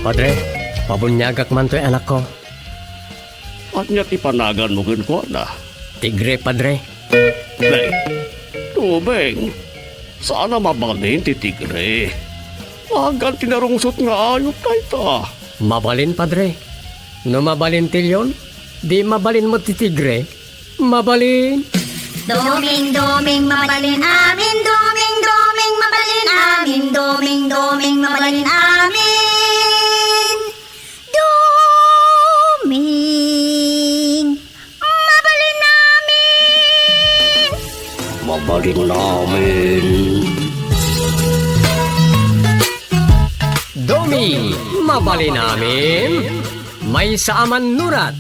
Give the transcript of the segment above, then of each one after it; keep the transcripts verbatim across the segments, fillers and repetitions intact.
Padre, pabuniagak man toy anakko. Ania ti panaganmo kenkuana? Tigre, Padre. Nay, Doming, saan a mabalin ti tigre. Agan ti narungsot nga ayup dayta. Mabalin, Padre. No mabalin ti leon, di mabalin met ti tigre. Mabalin. Doming, Doming, mabalin amin. Doming, Doming, mabalin amin. Doming, Doming, mabalin amin. Doming, mabalin amin. Mabalin amin. Doming, mabalin amin. Maysa a mannurat,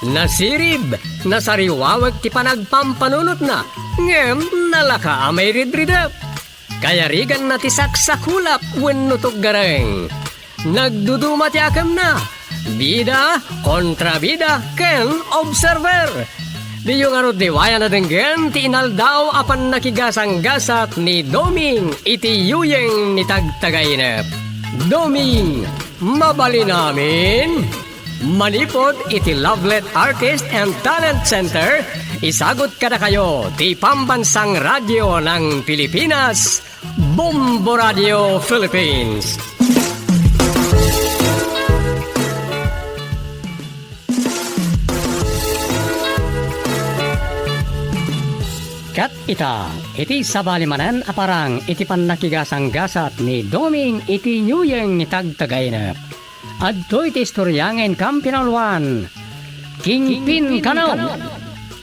nasirib, nasariwawek ti panagpampanunotna, ngem nalaka a mairidridep. Kayariganna ti saksakulap wenno tuggareng. Nagduduma ti akemna, bida, kontrabida, ken observer. Diyo ngarud liwayan a denggen ti inaldaw a pannakigasanggasat ni Doming iti yuyeng ni Tagtagainep. Doming, mabalin amin. Manipud iti Lovelet Artist and Talent Center, isagut kadakayo ti Pambansang Radio ng Pilipinas, Bombo Radio Philippines. Ket ita, iti sabali manen a parang iti pannakigasanggasat ni Doming iti yuyeng ni Tagtagainep. Adtoy ti istorya nga inkampinauluan. Kingpin Kano.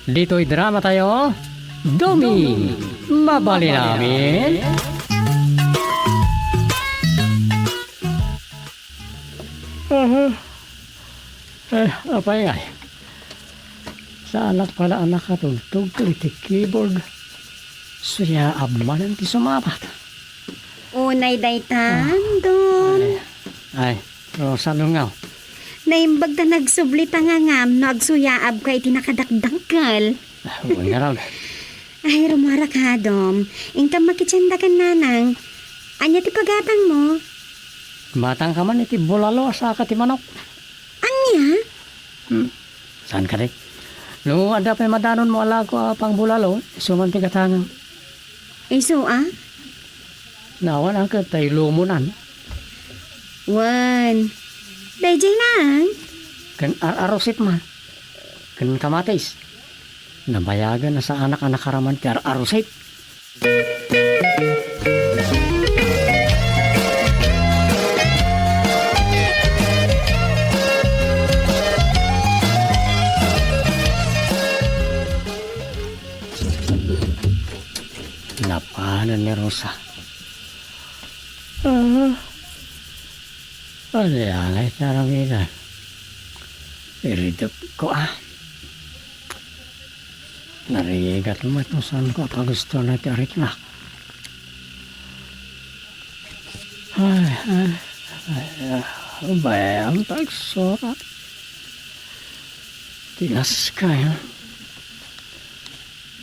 Ditoy drama tayo, Doming, mabalin amin. Aha. Eh, apay ngay? Saanak pala a nakatugtog iti keyboard. Suyaab manen ti sumabat. Unay daytan, Don. Ay, ay, Rosa Lungaw. Naimbag ta nagsubli ta ngangam no agsuyaabka iti nakadakdakkel. Ah, wen ngarud. Ay, rumuarak ha, Dom. Inkam makitienda ken nanang. Ania ti pagatangmo? Matangka man iti bulalo a saka ti manok. Ania? Hmm. Saan kadi? No adda pay madanonmo a lako a pangbulalo, isu man ti gatangam. Isu a? Naawan a ket ta ilumonan. Wen. Daydiay naan? Ken ar-arusit man. Ken kamatis. Nabayagen a saanak a nakaraman ti ar-arusit. Napanen ni Rosa. Ah, ania ngay ti aramidan? Iridepko, ah. Narigat met no saanko a paguston ti ariknak. Ay, ay, ay, ah, bayam pagsurat. Tinas kayo.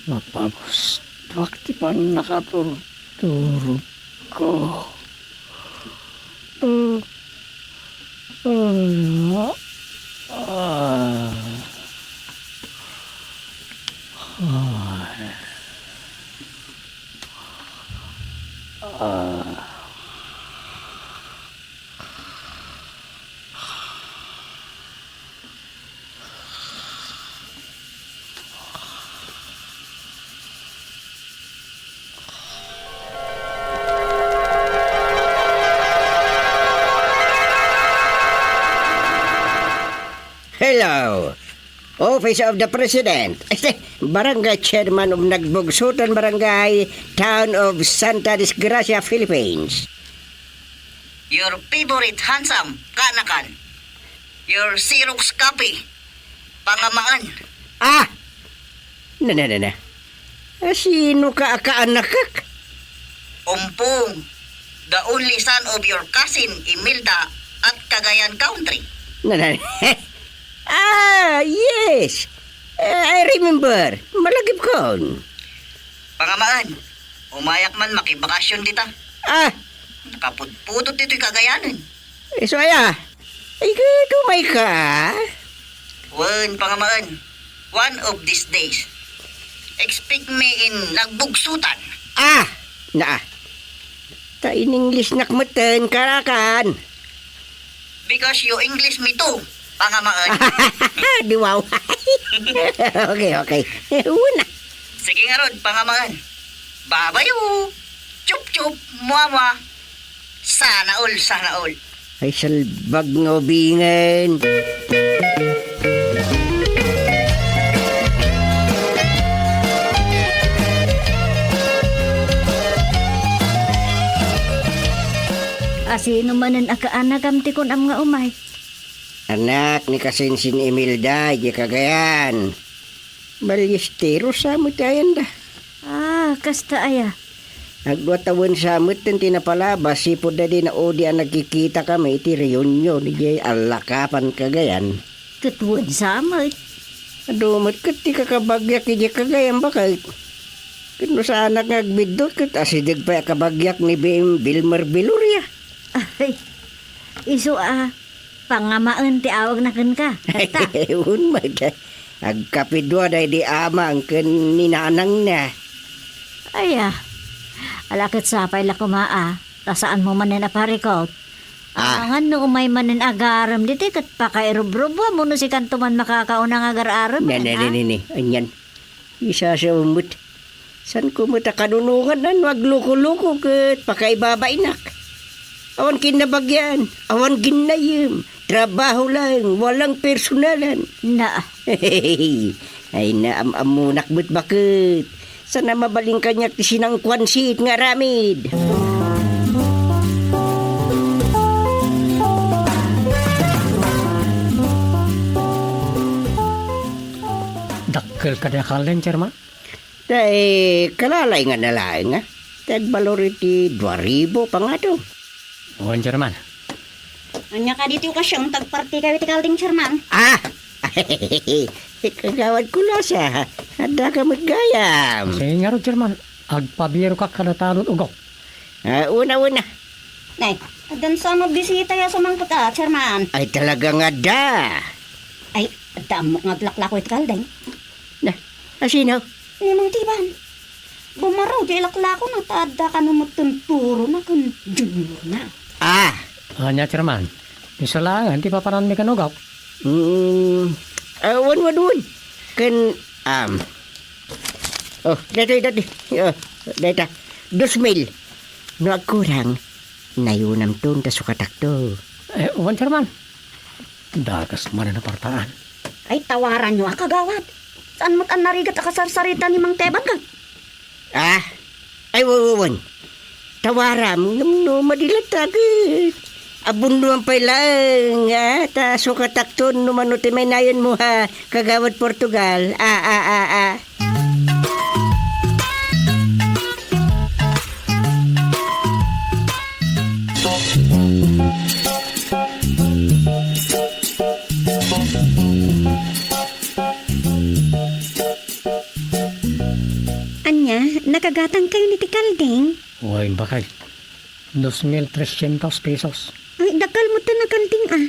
Mapagustuak ti pannakaturturogko. Ah, ah, ah. Ah. Ah. Hello, Office of the President. Barangay Chairman of Nagbugsutan Barangay, Town of Santa Disgracia, Philippines. Your favorite handsome kaanakan. Your Xerox copy. Pangamaan. Ah! Na, na, na, na. Ah, sino ka a kaanakak? Umpong, the only son of your cousin Imelda at Cagayan Country. Na, na, ah, yes. Eh, I remember. Malagipkon. Pangamaan, umayak man makibakasyon dita. Ah, Papudpudot ditoy Cagayanen. Isu aya? Ay, kadumaika. Wen, pangamaen. One of these days. Expect me in Nagbugsutan. Ah! Na. Ta in-English nak metten, karakan. Because you English me too, pangamaen. Di wow. Okay, okay. Una. Sige ngarud, pangamaen. Babayo. Chup-chup, mua-mua. Sana all, sana all. Ay, salbag nga ubingen. Asino manen a kaanakam ti kun-am nga umay? Anak ni kasinsin Imelda, idiay Cagayan. Ballesteros sa met ti ayanda. Ah, kasta aya. Agdua tawen sa met ti napalabas, sipud da di naudi a nagkikita kami iti reunion idiay Alakapan, Cagayan. Ket wen sa met. Adu met ket ti kakabagyak idiay Cagayan, baket. Ket no saanak nga agbiddut, ket asideg pay a kabagyak ni Bim-, Bilmer Viloria. Ay, isu a, pangamaen ti awagna kenka. Kasta. Wen met. Agkapidua daydi amang ken ni nanangna. Aya, ala ket sapay la koma a, ta saanmo manen a parikut. Ah. Amangan no umay manen agarem ditoy ket pakairubrubbuam no sikanto man makakauna nga agar-arem, ne, ne, ha? Ne, ne, ne. Anian. Isasaom met. Saanko met a kanunongan no agluko-luko ket pakaibabainak. Awan kinnabagian, awan ginnayem, trabaho lang, walang personalan. Na. Ay, naam-ammonak met baket. Saan a mabalin kaniak ti sinangkuansit nga aramid. Dakkel kadi a kalding, Chairman? Tay, kalalainganna laeng, a. Ti agbalor iti dua ribu pangatong. Wen, Chairman. Ania kadi ti okasion ta agpartikayo iti kalding, Chairman? Ah! Kagawad Kulosa, addaka met gayam. Sige ngarud, Chairman. Agpabirokak kada talon ugok. Ah, una, una. Nay, addan sa a bisita a sumangpet a, Chairman. Ay, talaga nga adda. Ay, adda ammok nga aglaklako iti kalding. Na, asino? Ni Mang Tiban. Bumaro di ilaklakona ta adda kano metten turona ken juniorna. Ah! Ania, Chairman? Isu laengen ti papananmi ken ugok? Mm, ah, wen, wen, wen. Ken, um, oh, daytoy, daytoy. Oh, dayta. Dos mil. No agkurang, nayunamton ta sukatakto. Eh, wen, Chairman. Dagas manen a kwartaan. Ay, tawaranyo a, kagawad. Saan met a narigat a kasarsarita ni Mang Teban, ka? Ah? Ay, wa-, wa-, wen. Tawaram, ngem no madi latta ket abunduan pay laeng, ah, ta sukatakton no mano ti maynayonmo, ha, kagawad Portugal. Ah, ah, ah, ah. Ania, nakagatangkayon iti kalding? Wen, baket. Dos mil trescientos pesos. Ay, dakkel metten a kalding, a.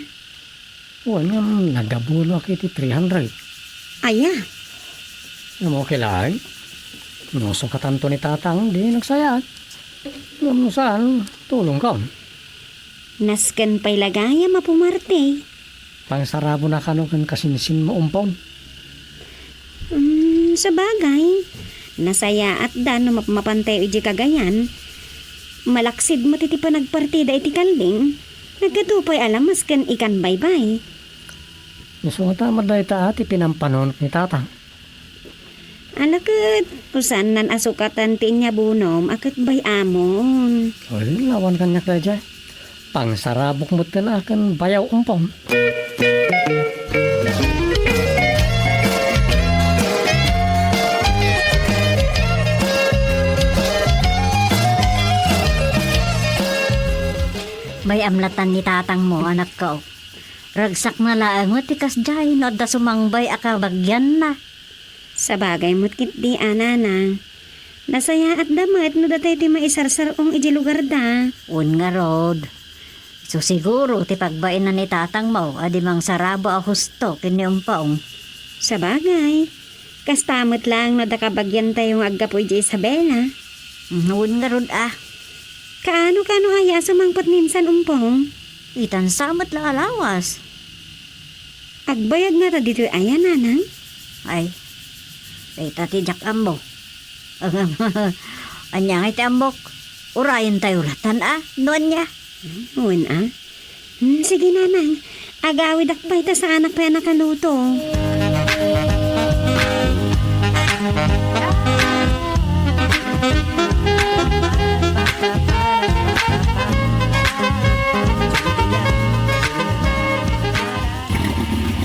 Wen, ngem nagabuloak iti three hundred. Aya? Ngem okay laeng. No sukatanto ni Tatang, di nagsayaat. Ngem no saan, tulongkon. Nasken pay la gayam a pumarti. Pangsarabona kano ken kasinsinmo, Umpon? Mm, sabagay, nasayaatda no mapmapantayo idiay Cagayan. Malaksid met iti panagpartida iti kalding. Naggapu pay a lamas ken ikan baybay. Isu ngata met dayta a ti pinampanunot ni Tatang. Ala ket, no saannan a sukatan ti inyabunam a ket bay-amon. Ay, lawan kaniak daydiay. Pangsarabok metten a ken bayaw, Umpon. Bay-am latta ni Tatangmo, anakko. Ragsakna laeng met ti kasdiay no adda sumangbay a kabagianna. Sabagay met ketdi a, Nana. Nasayaatda met no datay ti maisarsar-ong idiay lugarda. Wen ngarud, isu siguro ti pagbainna ni tatangmo a di mangsarabo a husto ken ni Umpong. Sabagay, kasta met laeng no adda kabagiantayo nga aggapu idiay Isabela. Mm, wen ngarud a. Kaano, kaano aya a sumangpet ni insan, Umpong? Itan sa met la a lawas. Agbayag ngata ditoy aya, nanang? Ay, dayta ti diak ammo. Ania ngay ti ammok? Urayentayo latan a, no ania? Wen a. Hmm, sige, nanang. Agawidak pay ta saanak pay a nakaluto.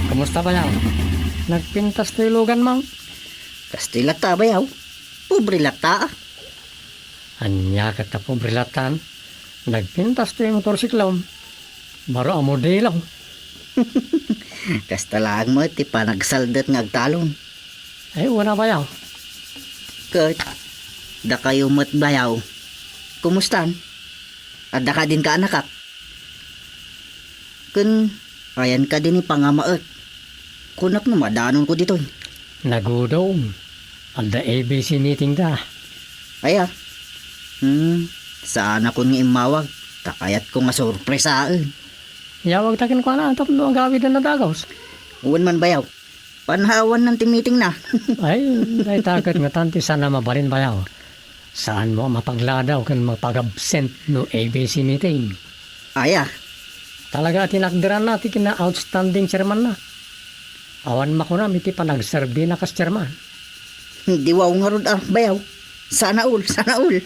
Kumusta, bayaw? Nagpintas toy luganmo? Kastoy latta, bayaw. Pobre latta. Ania ket ta pobre lattan? Nagpintas toy motorsiklom. Baro a modelo. Kasta laeng met ti panagsaldet nga agtalon. Ay, wen a, bayaw. Ket dakayo met, bayaw. Kumustan? Adda kadin kaanakak? Ken ayan kadin ni pangamaek? Kunak no madanonko ditoy. Nagudom. Adda A B C meeting da. Aya? Hmm, saanakon nga immawag. Ta kayatko nga sorpresaen. Yawagta kenkuana tapno agawiden a dagus. Wen man, bayaw. Panawannan ti meetingna. Ay, dayta ket ngatan ti saan a mabalin, bayaw. Saanmo a mapagladaw ken mapag-absent no A B C meeting. Aya? Talaga a tinakderanna ti kina-outstanding chairmanna. Awan makunam iti panagserbina kas chairman. Di wow ngarud a, bayaw. Sana all, sana all.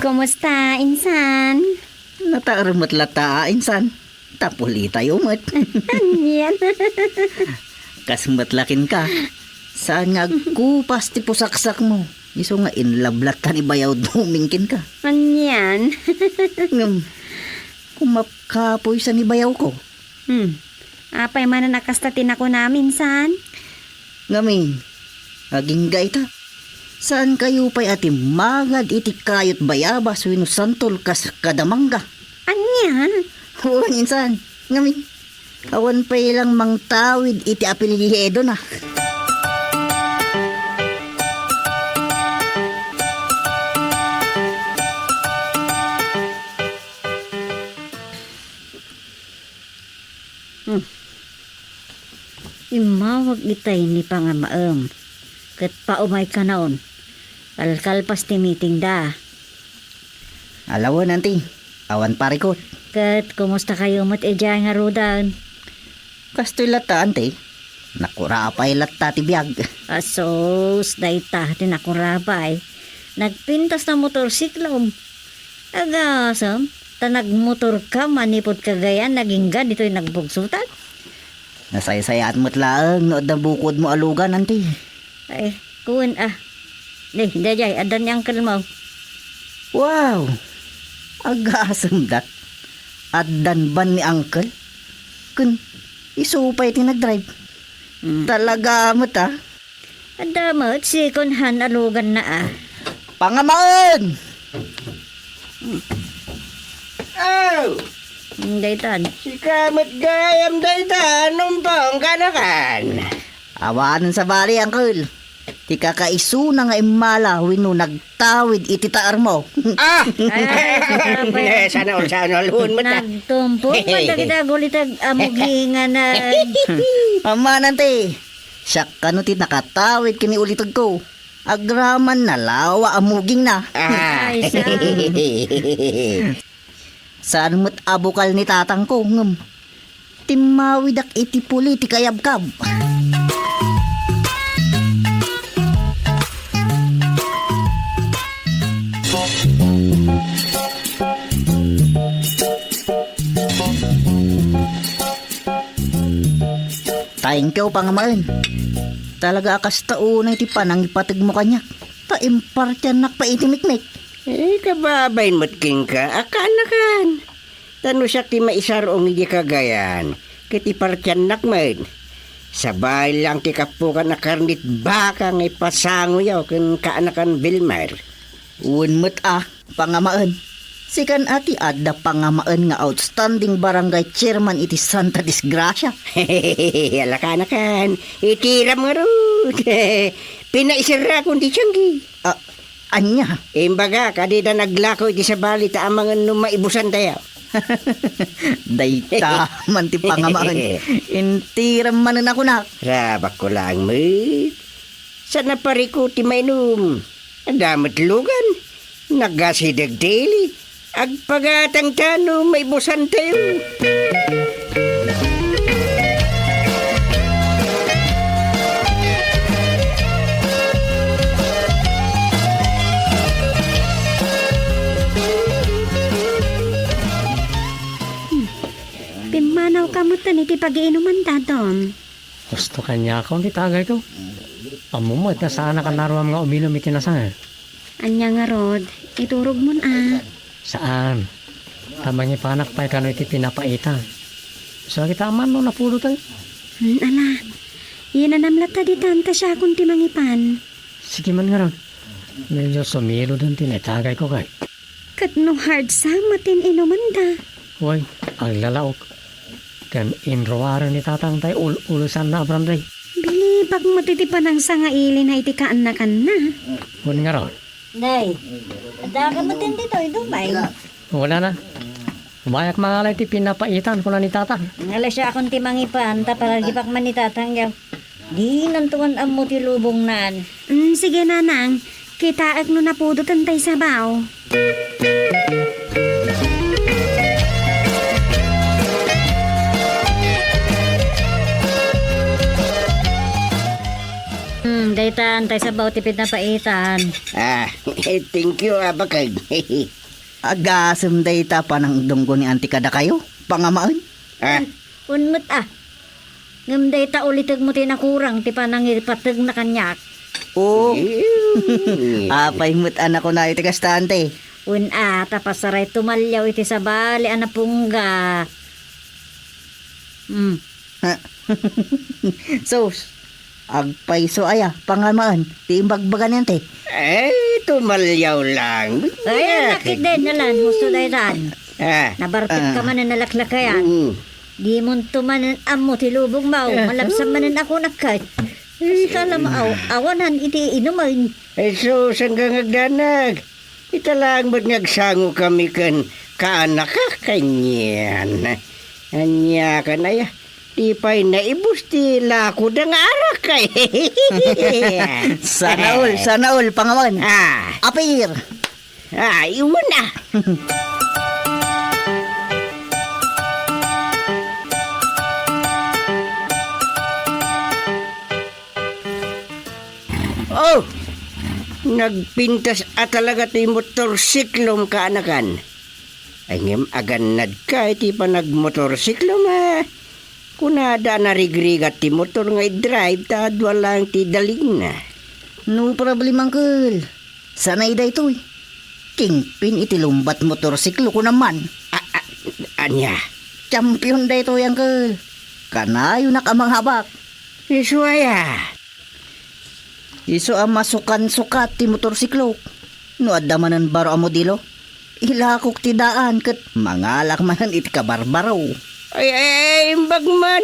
Kumusta, insan? Nataer met latta, insan. Ta pulitayo met. Anian? Kas met la kenka. Saan nga agkupas ti pusaksakmo? Isu nga in love latta ni Bayaw Doming kenka. Anian? Ngem, kumapkapoy sa ni Bayawko. Hmm. Apay manen a kasta ti nakunam, insan? Ngamin, agingga ita. Saankayo pay a timmagad iti kayot bayabas wenno santol kas kada mangga? Ania? Wen, insan. Ngamin, awan pay lang mangtawid iti apelyido na. Hmm. Immawag itay ni pangamaem, ket paumaykanon. Kalkalpas ti meeting da. Alawen, anti, awan parikot. Ket kumusta kayo met idiay ngaruden? Kastoy latta, anti. Nakurapay latta ti biag. Asus, dayta ti nakurapay. Nagpintas na motorsiklom. Agasem, ta nagmotorka manipud Cagayan, nagingga ditoy nagbugsotan. Nasaysayaat met laeng no adda bukodmo a lugan, anti. Ay, kuwen a. Di, daydiay, addan ni uncle mo. Wow! Agasem dat. Addan ban ni uncle? Ken isu pay ti nagdrive. Mm. Talaga met, a. Adda met second hand a luganna, a. Pangamaen! Oh! Mm, daytan. Sika met gayam daytan, Umpong, kanakan. Awanen sabali, uncle. Ti kakaisuna nga immala wenno nagtawid iti taermo. Ah! Ay, ay, ay, ay. Eh, sana all, sana all. Huon met na. Nagtumpong man dagiti aguli ti ag-, amuginganan. Ammanan ti, siak kano ti nakatawid ken ni ulitegko. Agraman nalawa a mugingna. Ah. Ay, sa. Saan met a bukal ni tatangko, ngem timmawidak iti puli ti kayabkab. Thank you, pangamaen. Talaga a kasta unay ti panangipategmo kaniak. Ta impartiannak pay iti mikmik. Eh, kababain met kenka a kaanakan. Ta no siak ti maisar-ong iti Cagayan, ket ipartiannak met. Sabali lang ti kapukan a karnit baka nga ipasangoyo ken kaanakan Vilmar. Wen met a, pangamaen. Sikan a ti adda pangamaen nga outstanding barangay chairman iti Santa Disgracia. Ala kaanakan, itiram ngarud. Pinaiserrakon ti tianggi. Ah, ania? Imbagak a dida naglako iti sabali ta amangan no maibusantayo. Dayta man ti pangamaen. Intiram manen a kunak. Rabakko laeng met. Saan a pariko ti mainum. Adda met lugan. Nagasideg ti ili. Agpagatang ta no maibusantayo. Pimmanaw ka met iti pagiinuman, Dadong. Husto kaniakon ti tagayko. Ammom met a saanak a naruam nga uminum iti nasanga. Ania ngarud, iturogmon a? Saan. Ta mangipanak pay kano iti pinapaitan. Isu a kita amangan no napudoten. Hmm, ala. Inanam latta ditan ta siakon ti mangipan. Sige man ngarud. Medyo sumiloden ti naitagayko kay. Ket no hard sa met ti inumanda. Wen, aglalaok. Ken inruaren ni tatang tay ul-ulesanna a brandy. Bilibak met iti panangsangailina iti kaannakanna. Wen ngarud. Nay, adda ka met ditoy, dumay. Wala na. Umayak mangala iti pinapaitan, kuna ni tatang. Ngala siakon ti mangipan, ta palagipak man ni tatang, yaw. Dinanto man ammo ti lubongnan. Mm, sige, nanang. Kitaek no napudoten tay sabaw. Hmm, daytan tay sabaw ti pinapaitan. Ah, thank you, Apo Kay. Agasem dayta panangdunggo ni Auntie kadakayo, pangamaen. Ah. Wen met a. Ngem dayta ulitegmo ti nakurang ti panangipategna kaniak. Oh. Ew. Apay met a nakunayo ti kasta, Auntie? Wen a, ta pasaray tumalliaw iti sabali a napungga. Hmm. Sus, agpayso aya, pangamaen, ti imbagbaga ni Auntie. Ay, tumalliaw lang. Ay, nakit din, nalan, husto daytan. Ah. Nabarpet ka Ah. manen nalaklakayan. Mm. Dimonto manen ammo ti lubongmo, Ah. malabsan manen a kunakket. Ay, kala mo, aw-, awanan iti inumen. Ay, sus, saan nga agdanag? Ita laeng met nga agsangokami ken kaanakak kanian. Ania kan aya? Di pay naibus ti lakoda nga arak kay. Sana all, sana all, pangamaen. Ah. Apir. Ah, iwan ah. Oh! Nagpintas a talaga ti motorsiklom kaanakan. Ay, ngem agannadka iti panagmotorsiklom, a. Kunada a narigrigat ti motor nga i-drive ta dua laeng ti dalinna. No problem, uncle. Sanay daytoy. Kingpin iti lumbat motorsiklo, kunam man. A-, a-, ania? Champion daytoy, uncle. Kanayonak a manghabak. Isu aya? Isu a masukansukat ti motorsiklok. No adda manen baro a modelo, ilakok ti daan ket mangalak manen iti kabarbaro. Ay, ay, ay, imbag man.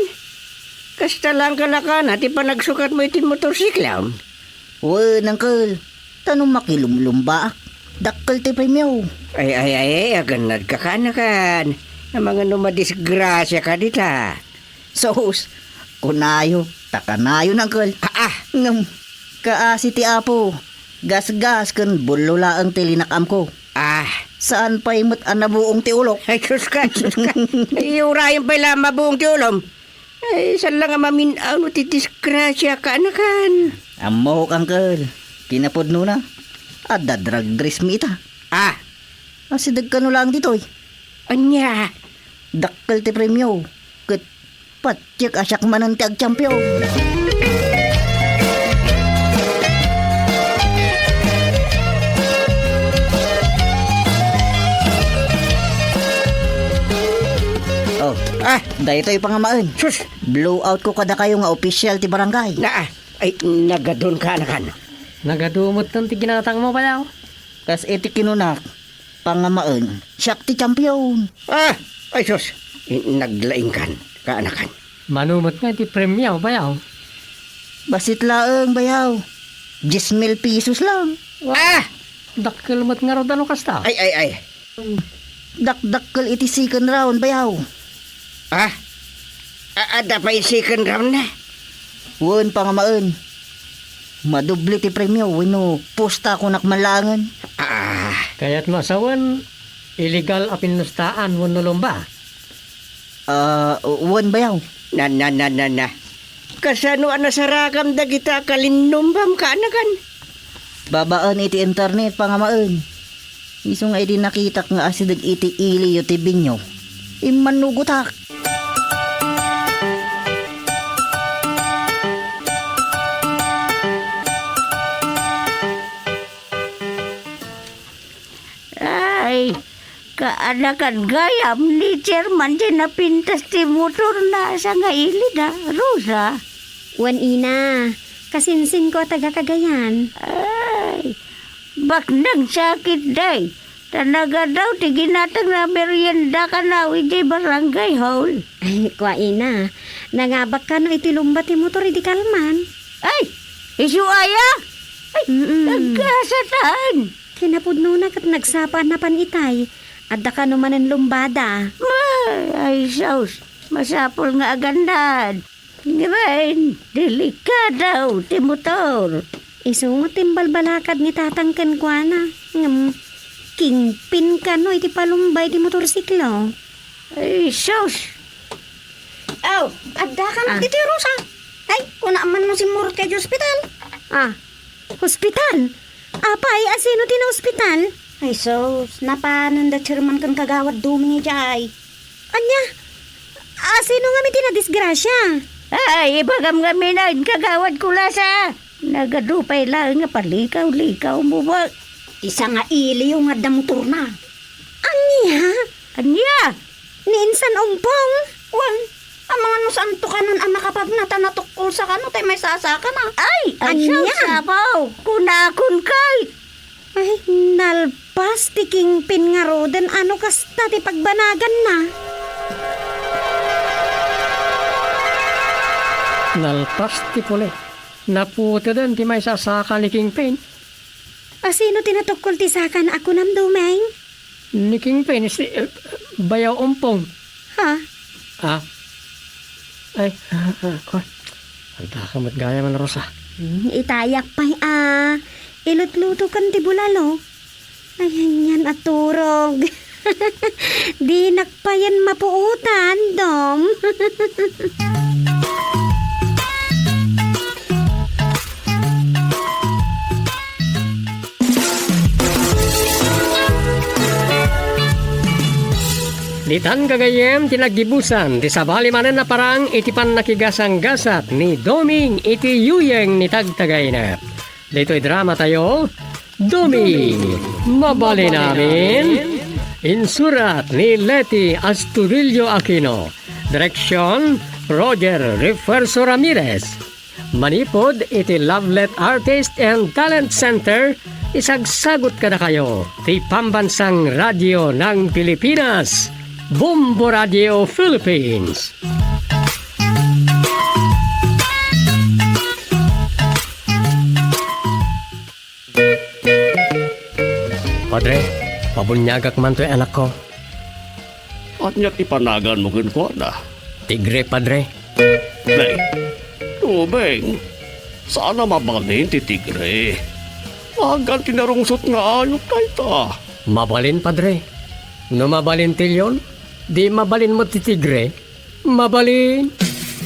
Kasta lang kalakana ti panagsukatmo iti motorsiklom? Wen, uncle. Ta no makilumlumbaak, dakkel ti premio. Ay, ay, ay, ay, agannadka kaanakan. Amangan no madisgrasiaka dita. Sus, kunayo, ta kanayon, uncle. Ah, ah. Ngem, kaasi ti Apo, gasgas ken bullo laeng ti linak-amko. Ah. Saan pay met a nabuong ti ulok. Ay, sus ka, sus ka. Ay, urayen pay la mabuong ti ulom. Ay, saan la nga mamin-aw no ti disgrasya kaanakan. Ammok, uncle. Kinapudnona, adda drag race mi ita. Ah. Asideg kano laeng ditoy. Ania? Dakkel ti premio. Ket patiek a siak manen ti agchampion. Ah! Daytoy pangamaen. Sus! Blowout ko kadakayo nga opisyal ti barangay. Naa, ay, nagadun ka, anakan. Nagadu metten ti ginatangmo, bayaw. Kas iti kinunak, pangamaen, siak ti champion. Ah! Ay, sus! Naglaingkan, kaanakan. Mano met nga iti premio, bayaw? Bassit laeng, bayaw. Diez mil pesos lang. Ah! Dakkel met ngarud a no kasta. Ay, ay, ay. Dakdakkel iti second round, bayaw. Ah? A-, adda pay second round na? Wen, pangamaen. Madoble ti premio wenno pusta kunak man laengen. Ah. Kayatmo a sawen, illegal a pinustaan wenno lumba? Ah, wen, bayaw. Na, na, na, na, na. Kasano a nasarakam dagita a kalinnumbam, kaanakan? Babaen iti internet, pangamaen. Isu nga idi nakitak nga asideg iti iliyo ti binio, immannugotak. Ay, kaanakan gayam ni Chairman ti napintas ti motorna a sangailida, Rosa. Wen, ina, kasinsinko a taga Cagayan. Ay, baknang sakit, day. Ta nagadu ti ginatangna a merienda kanaw idiay barangay hall. Ay, kua, ina, nangabak kano iti lumba ti motor idi kalman. Ay, isu aya? Ay, mm, nagkasatan. Kinapudnona ket nagsapa a napan itay. Adda kano manen lumbada. Ay, ay, sus. Masapul nga agannad. Ngem, delikado ti motor. Isu met ti imbalbalakad ni tatang kenkuana. Ngem, kingpin kano iti palumba iti motorsiklo. Ay, sus! Aw, adda ka, ah, ditoy, Rosa. Ay, kuna man no simmurot ka iti ospital. Ah, ospital? Apay, asino ti naospital? Ay, sus, napanen da Chairman ken Kagawad Doming idiay. Ania? Asino ngami ti nadisgrasia? Ay, ibagam ngamin, Kagawad Kulasa. Nagadu pay laeng nga palikaw-likaw mo ba? Ti sangailiyo nga adda motorna. Ania? Ania? Ni insan umpong? Wen, amangan no saanto kanon a makapagna ta natukkolsa kano ti maisasakana. Ay, ay, ania? Saw, sabaw. Kunakon kay. Ay, nalpas ti kingpin ngaruden a no kasta ti pagbanaganna. Nalpas ti puli. Naputeden ti maisasaka ni kingpin. Asino ti natukkol ti sakana a kunam, Doming? Ni kingpin, si, eh, Bayaw Umpong. Ha? Ah. Ay, ah, ah, kua. Adda ka met gayam, Rosa. Hmm, itayak pay a ilutlutokan ti bulalo. Ay, anian a turog. Dinak payen mapuotan, Dom. Ditan gagayyem ti naggibusan ti sabali manen a parang iti pannakigasanggasat ni Doming iti yuyeng ni tagtagayna. Ditoy dramatayo, Doming, Mabalin Amin. Insurat ni Leti Astudillo Aquino. Direksyon, Roger Refuerzo Ramirez. Manipud iti Lovelet Artist and Talent Center, isagsagut kadakayo ti Pambansang Radyo ng Pilipinas, Bombo Radio Philippines. Padre, pabuniagak man toy anakko. Ania ti panaganmo kenkuana? Tigre, Padre. Nay, Doming, saan a mabalin ti tigre. Magan ti narungsot nga ayup dayta. Mabalin, Padre. No mabalin ti leon, di mabalin met ti tigre. Mabalin.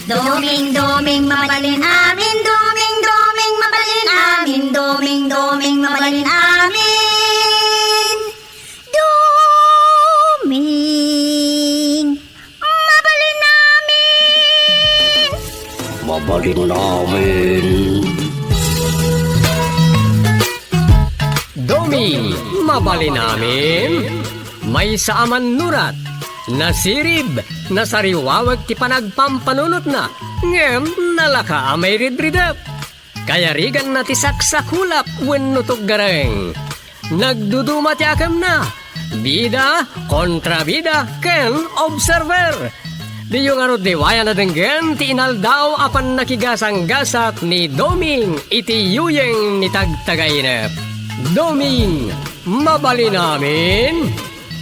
Doming, Doming, mabalin amin. Doming, Doming, mabalin amin. Doming, Doming, mabalin amin. Doming, mabalin amin. Mabalin amin. Doming, mabalin amin. Maysa a mannurat, nasirib, Nasariwawag ti panagpampanunotna, ngem nalaka a mairidridep. Kayariganna ti saksakulap wenno tuggareng. Nagduduma ti akemna. Bida, kontrabida, ken observer. Diyo ngarud liwayan a denggen ti inaldaw a pannakigasanggasat ni Doming iti yuyeng ni Tagtagainep. Doming, mabalin amin?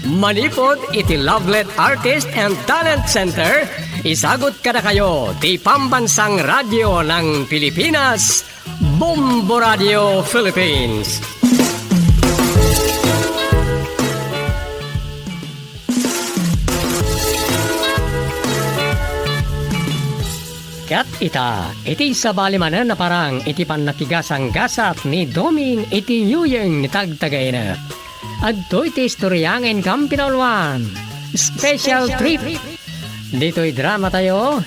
Manipud iti Lovelet Artist and Talent Center, isagut kadakayo ti Pambansang Radyo ng Pilipinas, Bombo Radio Philippines. Ket ita, iti sabali manen a parang iti pannakigasanggasat ni Doming iti yuyeng ni Tagtagainep. Adtoy ti istorya nga inkam pinauluan. Special trip. Ditoy drama tayo,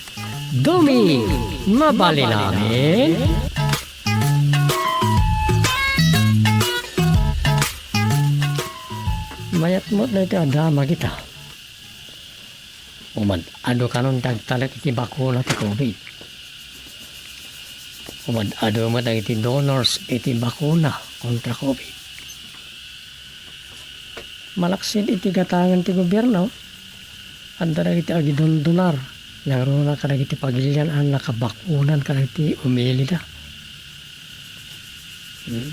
Doming, mabalin amin? Mayat met daytoy a drama kita. Umad-adu kanon ti agtalek iti bakuna ti covid. Umad-adu met dagiti donors iti bakuna kontra covid. Malaksid iti gatangen ti gobierno, adda dagiti agidondonar, nangruna kadagiti pagilian a nakabakunan kadagiti umilida. Hmm?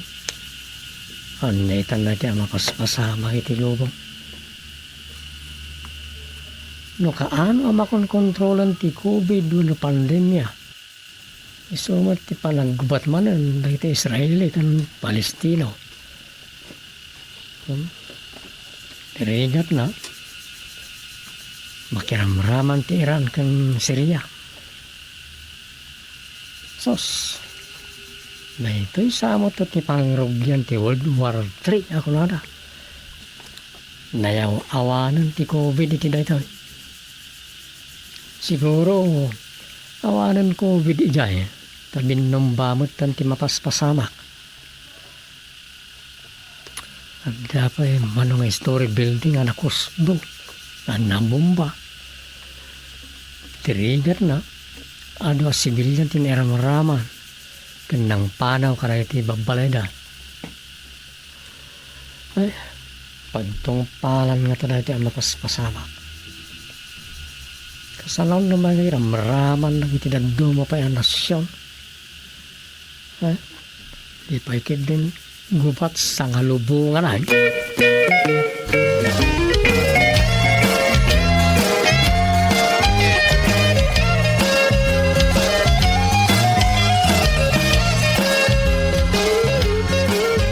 Ania itan daytoy a mapaspasamak iti lubong? No kaano a makonkontrolan ti covid wenno pandemia, isu met ti panaggubat manen dagiti Israeli ken Palestino. Hmm? Ti rigatna, makiramraman ti Iran ken Syria. Sus, daytoy sa met ti pangrugian ti World War Three a kunada. Nayaw-awanen ti covid iti daytoy. Siguro, awanen covid idiay, ta binnumba metten ti mapaspasamak. Adda pay mano nga story building a nakusdo, a nabomba. Ti rigatna, adu a sibilian ti nairamraman ken nangpanaw kadagiti babbalayda. Ay, pagtungpalan ngata daytoy a mapaspasamak. Kasano no mangiramraman dagiti dadduma pay a nasion? Eh, di pay ketdin gubat sangalubongan, ay.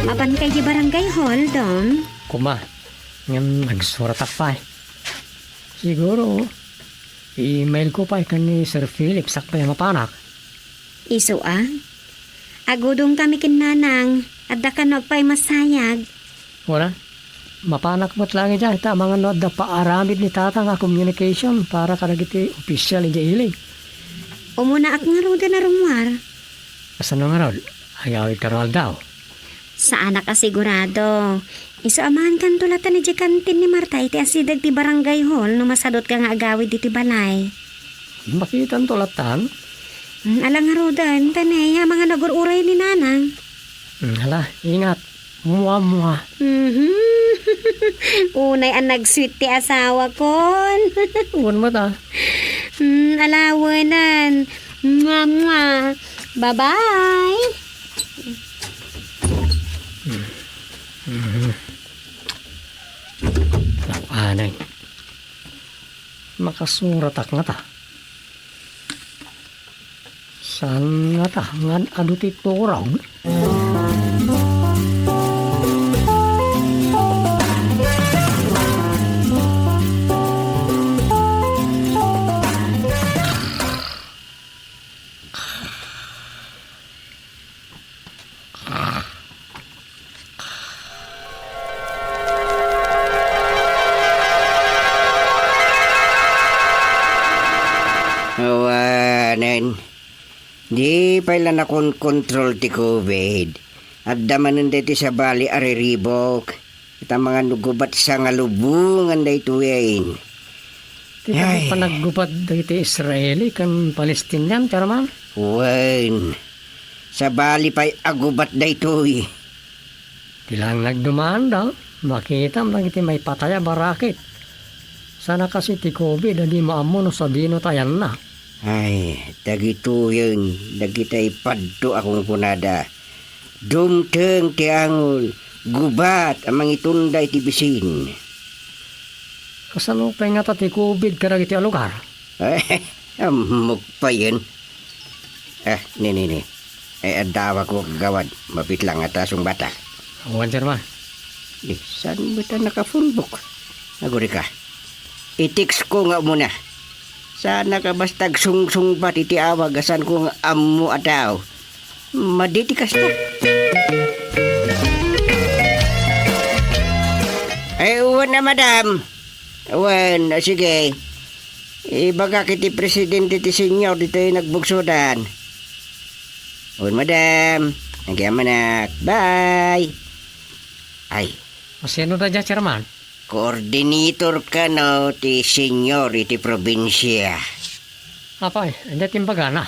Mapanka idiay barangay hall, Dong? Kuma, ngem nagsuratak pay. Siguro, i-email ko pay ken ni Sir Philip sakbay a mapanak. Isu a? Agudongkami ken Nanang, adda kano pay masayag. Wen a, mapanak met laeng idiay, ta amangan no adda paaramid ni Tatang a communication para kadagiti opisyal idiay ili. Umunaak ngaruden a rummuar. Kasano ngarud? Agawidka no aldaw? Saanak a sigurado. Isu a maankanto latta idiay kantin ni Marta iti asideg ti barangay hall no masadutka nga agawid iti balay. Makitanto lattan? Mm, ala ngaruden, ta ne, amangan no agur-uray ni Nanang. Mm, ala, ingat. Mua, mua. Mhm. Unay a nag-sweet ti asawakon. Wen met a. Mm, ala, wenan. Mua, mua. Bye-bye. Mhm. Napanen. Makasuratak ngata. Saan ngata ngan adu ti turog? Awanen, di pay la nakonkontrol ti covid. Adda manen daytoy sabali a riribuk. Ita, amangan no gubat sangalubongan daytoyen. Kita ti Ay. panaggubat dagiti Israeli ken Palestinian, Chairman? Wen, sabali pay a gubat daytoy. Ti laeng nagdumanda, makitam dagiti maipatay a barakit. Sana kas iti covid a di maammo no sadino ti ayanna. Ay, dagitoyen, dagitay padto a kunkunada. Dumteng ti angol, gubat a mangitunda iti bisin. Kasano pay ngata ti covid kadagiti a lugar? Ammok payen. Ah, ni, ni, ni. Ay, addawak ko kagawad. Mapit lang ngata sungbatak. Awan, Chairman. Di, saan mo ta nakafunbok? Agurika. I-text ko nga umuna. Saan ka basta agsungsungbat iti awag a saan ko nga ammo a tao. Madi ti kasta. Ay, uwan na, madam. Uwan, o sige. Ibagak iti presidente ti senior ditoy nagbugsudan. Uwan, madam. Nagyamanak. Bye. Ay. Asino da dia, Chairman? Coordinator kano ti senior iti probinsia. Apay, ania ti imbagana?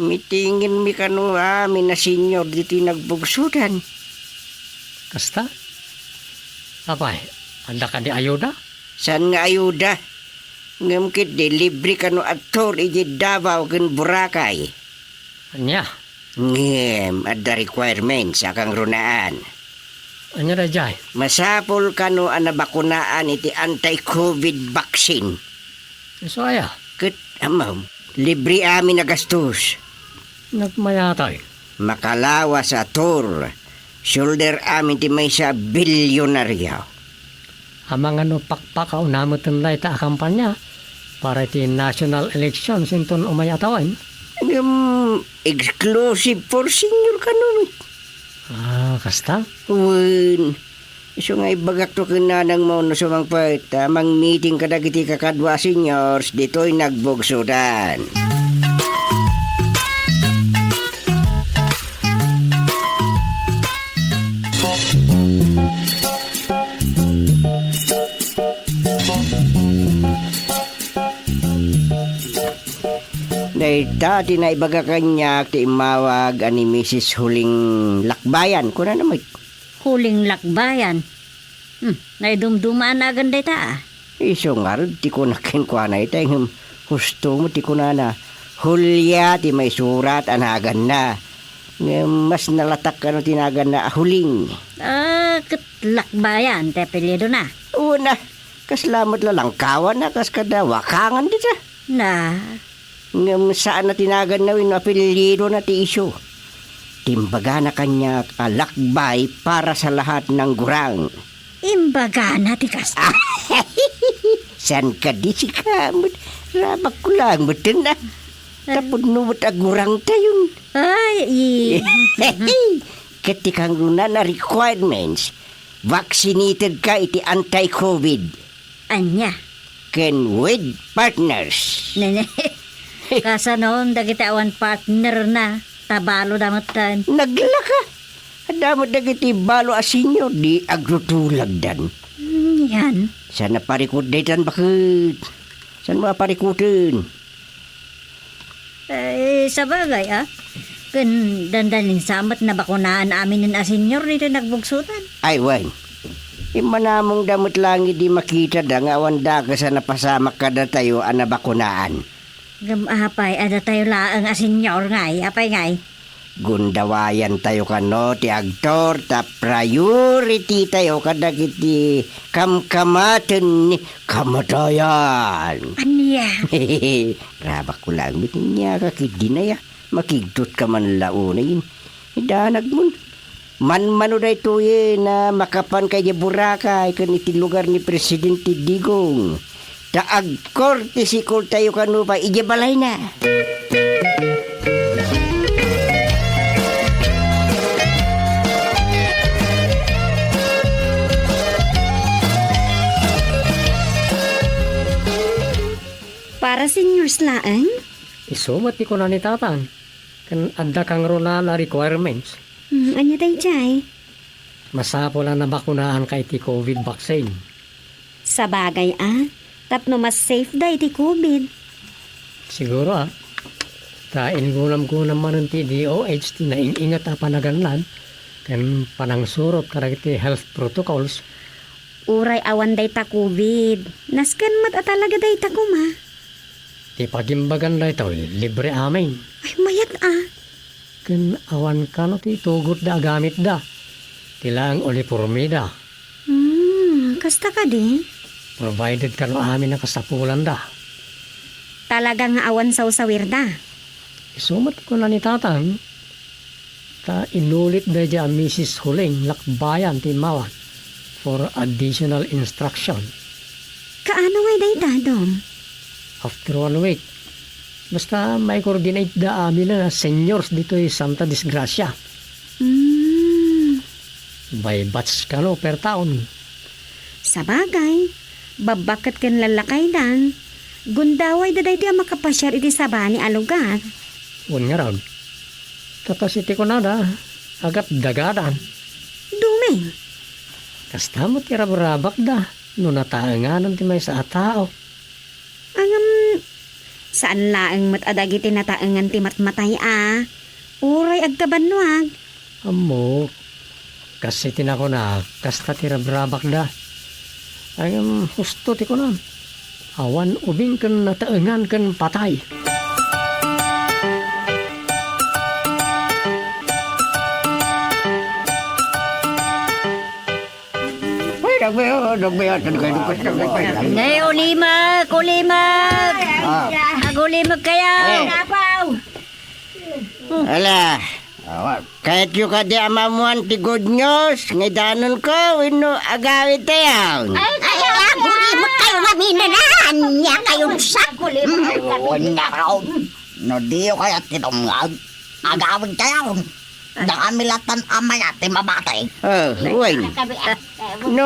Mitingenmi kano amin a senior ditoy nagbugsudan. Kasta? Apay, adda kadi ayuda? Saan nga ayuda? Ngem ketdi libre kano a tour idiay Davao ken Boracay. Ania? Ngem adda requirements a kangrunaan. Ania daydiay? Masapul kano a nabakunaan iti anti-covid vaccine. Isu aya? Ket, ammom, libre amin a gastos. Nagmayatay. Makalawas a tour. Shoulder amin ti maysa a bilyonaryo. Amangan no pakpakauna metten dayta a kampanya para iti national election inton umay a tawen. Ngem exclusive for senior kano met. Ah, kasta? Wen, isu nga ibagakto ken nanangmo no sumangpet a mangmeeting kadagiti kakadua a seniors ditoy nagbugsudan. Dayta ti naibaga kaniak ti immawag a ni Misis Huling Lakbayan, kunana met. Huling Lakbayan? Hmm, naidumduma a nagan dayta, a. Isu ngarud ti kunak kenkuana ita, ngem husto met ti kunana, Julia ti maisurat a naganna. Ngem mas nalatak kano ti naganna a Huling. Ah, ket Lakbayan ti apelyidona? Wen a, kasla met lalangkawan a kas kada wakangan dita. Na. Ngem saan a ti naganna wenno apelyidona ti isu. Ti imbagana kaniak a lakbay para sa lahat ng gurang. Imbagana ti kasta? Saan kadi sika met? Rabak ko lang met na. Tapno met a gurangtayon. Ay, i- Ket ti kangrunaan a requirements, vaccinated ka iti anti-covid. Ania? Ken with partners. Nene. Kasanon dagiti awan partner na, ta balo da metten. Naglaka. Adda met dagiti balo a senior di agrutulagdan. Yan. Saan a parikut daytan baket? Saan mo a parikuten? Eh, sabagay, a. Ken dandanin sa met nabakunaan aminen a senior ditoy nagbugsudan. Ay, wen. Immanamong da met langit di makitada nga awan dakes a napasamak kadatayo a nabakunaan. Ngem apay, adatayo laeng a senior ngay, apay ngay? Gundawayantayo kano ti agtor ta priority tayo kadagiti kamkamaten ni kamatayan. Ania? Rabak ko lang met nia ka kidinaya. Makigtot ka man la unay. Idanag mon. Manmano daytoyen a makapan ka idiay Boracay ken iti lugar ni Presidente Digong. Ta agkortesikol tayo kano pay idiay balayna. Para seniors laeng? Isu met ti kuna ni Tatan. Ken adda kangrunaan a requirements. Hmm, ania daydiay? Masapul a nabakunaanka iti covid vaccine. Sabagay a, tapno mas safe da iti covid. Siguro, ah. Ta ingunam-gunam manen ti D O H ti naing-inget a panaganlan ken panangsurot kadagiti health protocols. Uray awan dayta covid, nasken met a talaga dayta koma. Ti pagimbagan daytoy, libre amin. Ay, mayat a. Ken awan kano ti itugotda a gamitda. Ti laeng unipormeda. Hmm, kasta kadi? Provided kano amin a kasapulanda. Talaga nga awan sawsawirda? Isu met kuna ni Tatang, ta inulit daydiay a Missus Huling Lakbayan ti immawat for additional instruction. Kaano ngay dayta, Dong? After one week, basta mai-coordinate-da amin a seniors ditoy Santa Disgracia. Hmm. By batch kano per town. Sabagay, babbaket ken lallakaydan, gundawayda daytoy a makapasiar iti sabali a lugar. Wen ngarud, ta kas iti kunada, agatdagadan. Dumeng. Kasta met ti rabrabakda no nataenganan ti maysa a tao. Ngem, saan laeng met a dagiti nataengan ti matmatay a, uray agkabannuag. Ammok, kas iti nakunak, kasta ti rabrabakda. Ngem, husto ti kunam. Awan ubing ken nataengan ken patay. Ay, dagmay, oh, dagmay, ah, dagmay, dagmay, dagmay, dagmay. Nay, ulimek, ulimek. Ah. Agulimek kayo. Eh. Apaw. Ala, awan. Kayatyo kadi a maammuan ti good news nga idanonko wenno agawidtayon? Ay, ay, agulimek kayo, maminanan. Nia kayo sa. Ay, wan nga raw. No diyo kayat ti dumngeg, agawidtayon. Dagami latan a mayat ti mabati. Oh, wen. No,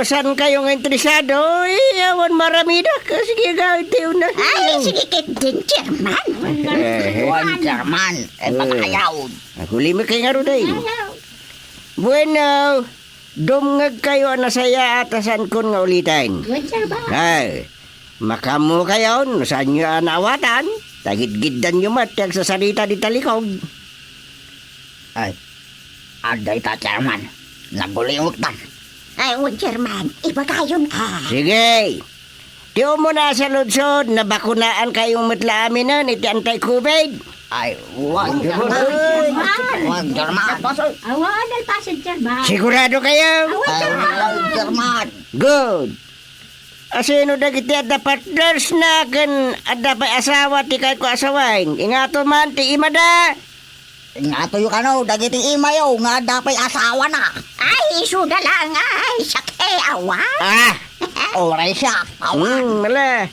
saan kayo nga interesado? Eh, awan maramidak. Sige, agawidtayon na. Ay, sige, ket din, chairman. Eh. Wan, chairman. Eh, eh. Patayaw. Agulimek kayo ngarud, ay. Ayaw. Bueno, dumngeg kayo a nasayaat a saankon nga uliten. Wen, chairman. Ay, makaammo kayo no saanyo a naawatan, ta gidgiddanyo met ti agsasarita di talikod. Ay, adda ita, chairman. Nagulimektan. Ay, wen, chairman. Ibagayon, ah. Sige. Ti umuna a saludsod, nabakunaan kayo met la aminen iti anti-covid? Ay, wan, chairman. Wan, chairman. Awan, alpasid, chairman. Sigurado kayo? Awan, chairman. Good. Asino dagiti adda partners na ken adda pay asawa ti kayatko a sawen? Ingato man ti imada. Ingatoyo kano dagiti imayo nga adda pay asawana. Ay, isuda laeng, ay, siak, eh, awan. Ah! Uray siak, awan. Hmm, ala.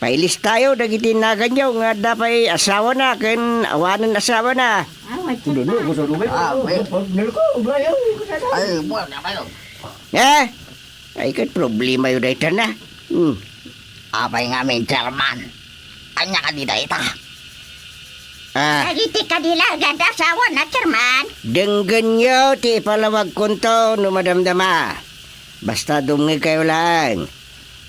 Pailistayo dagiti naganyo nga adda pay asawana ken awanen asawana. Awan, siak. Ah, wait. Ay, buwan na kayo. Eh? Ay, ket problemayo dayta na. Hmm. Apay ngamin, chairman? Ania kadi dayta? Ah. Dagiti kadi la adda asawana, chairman. Denggenyo ti ipalawagkonto no madamdama. Basta dumngeg kayo laeng.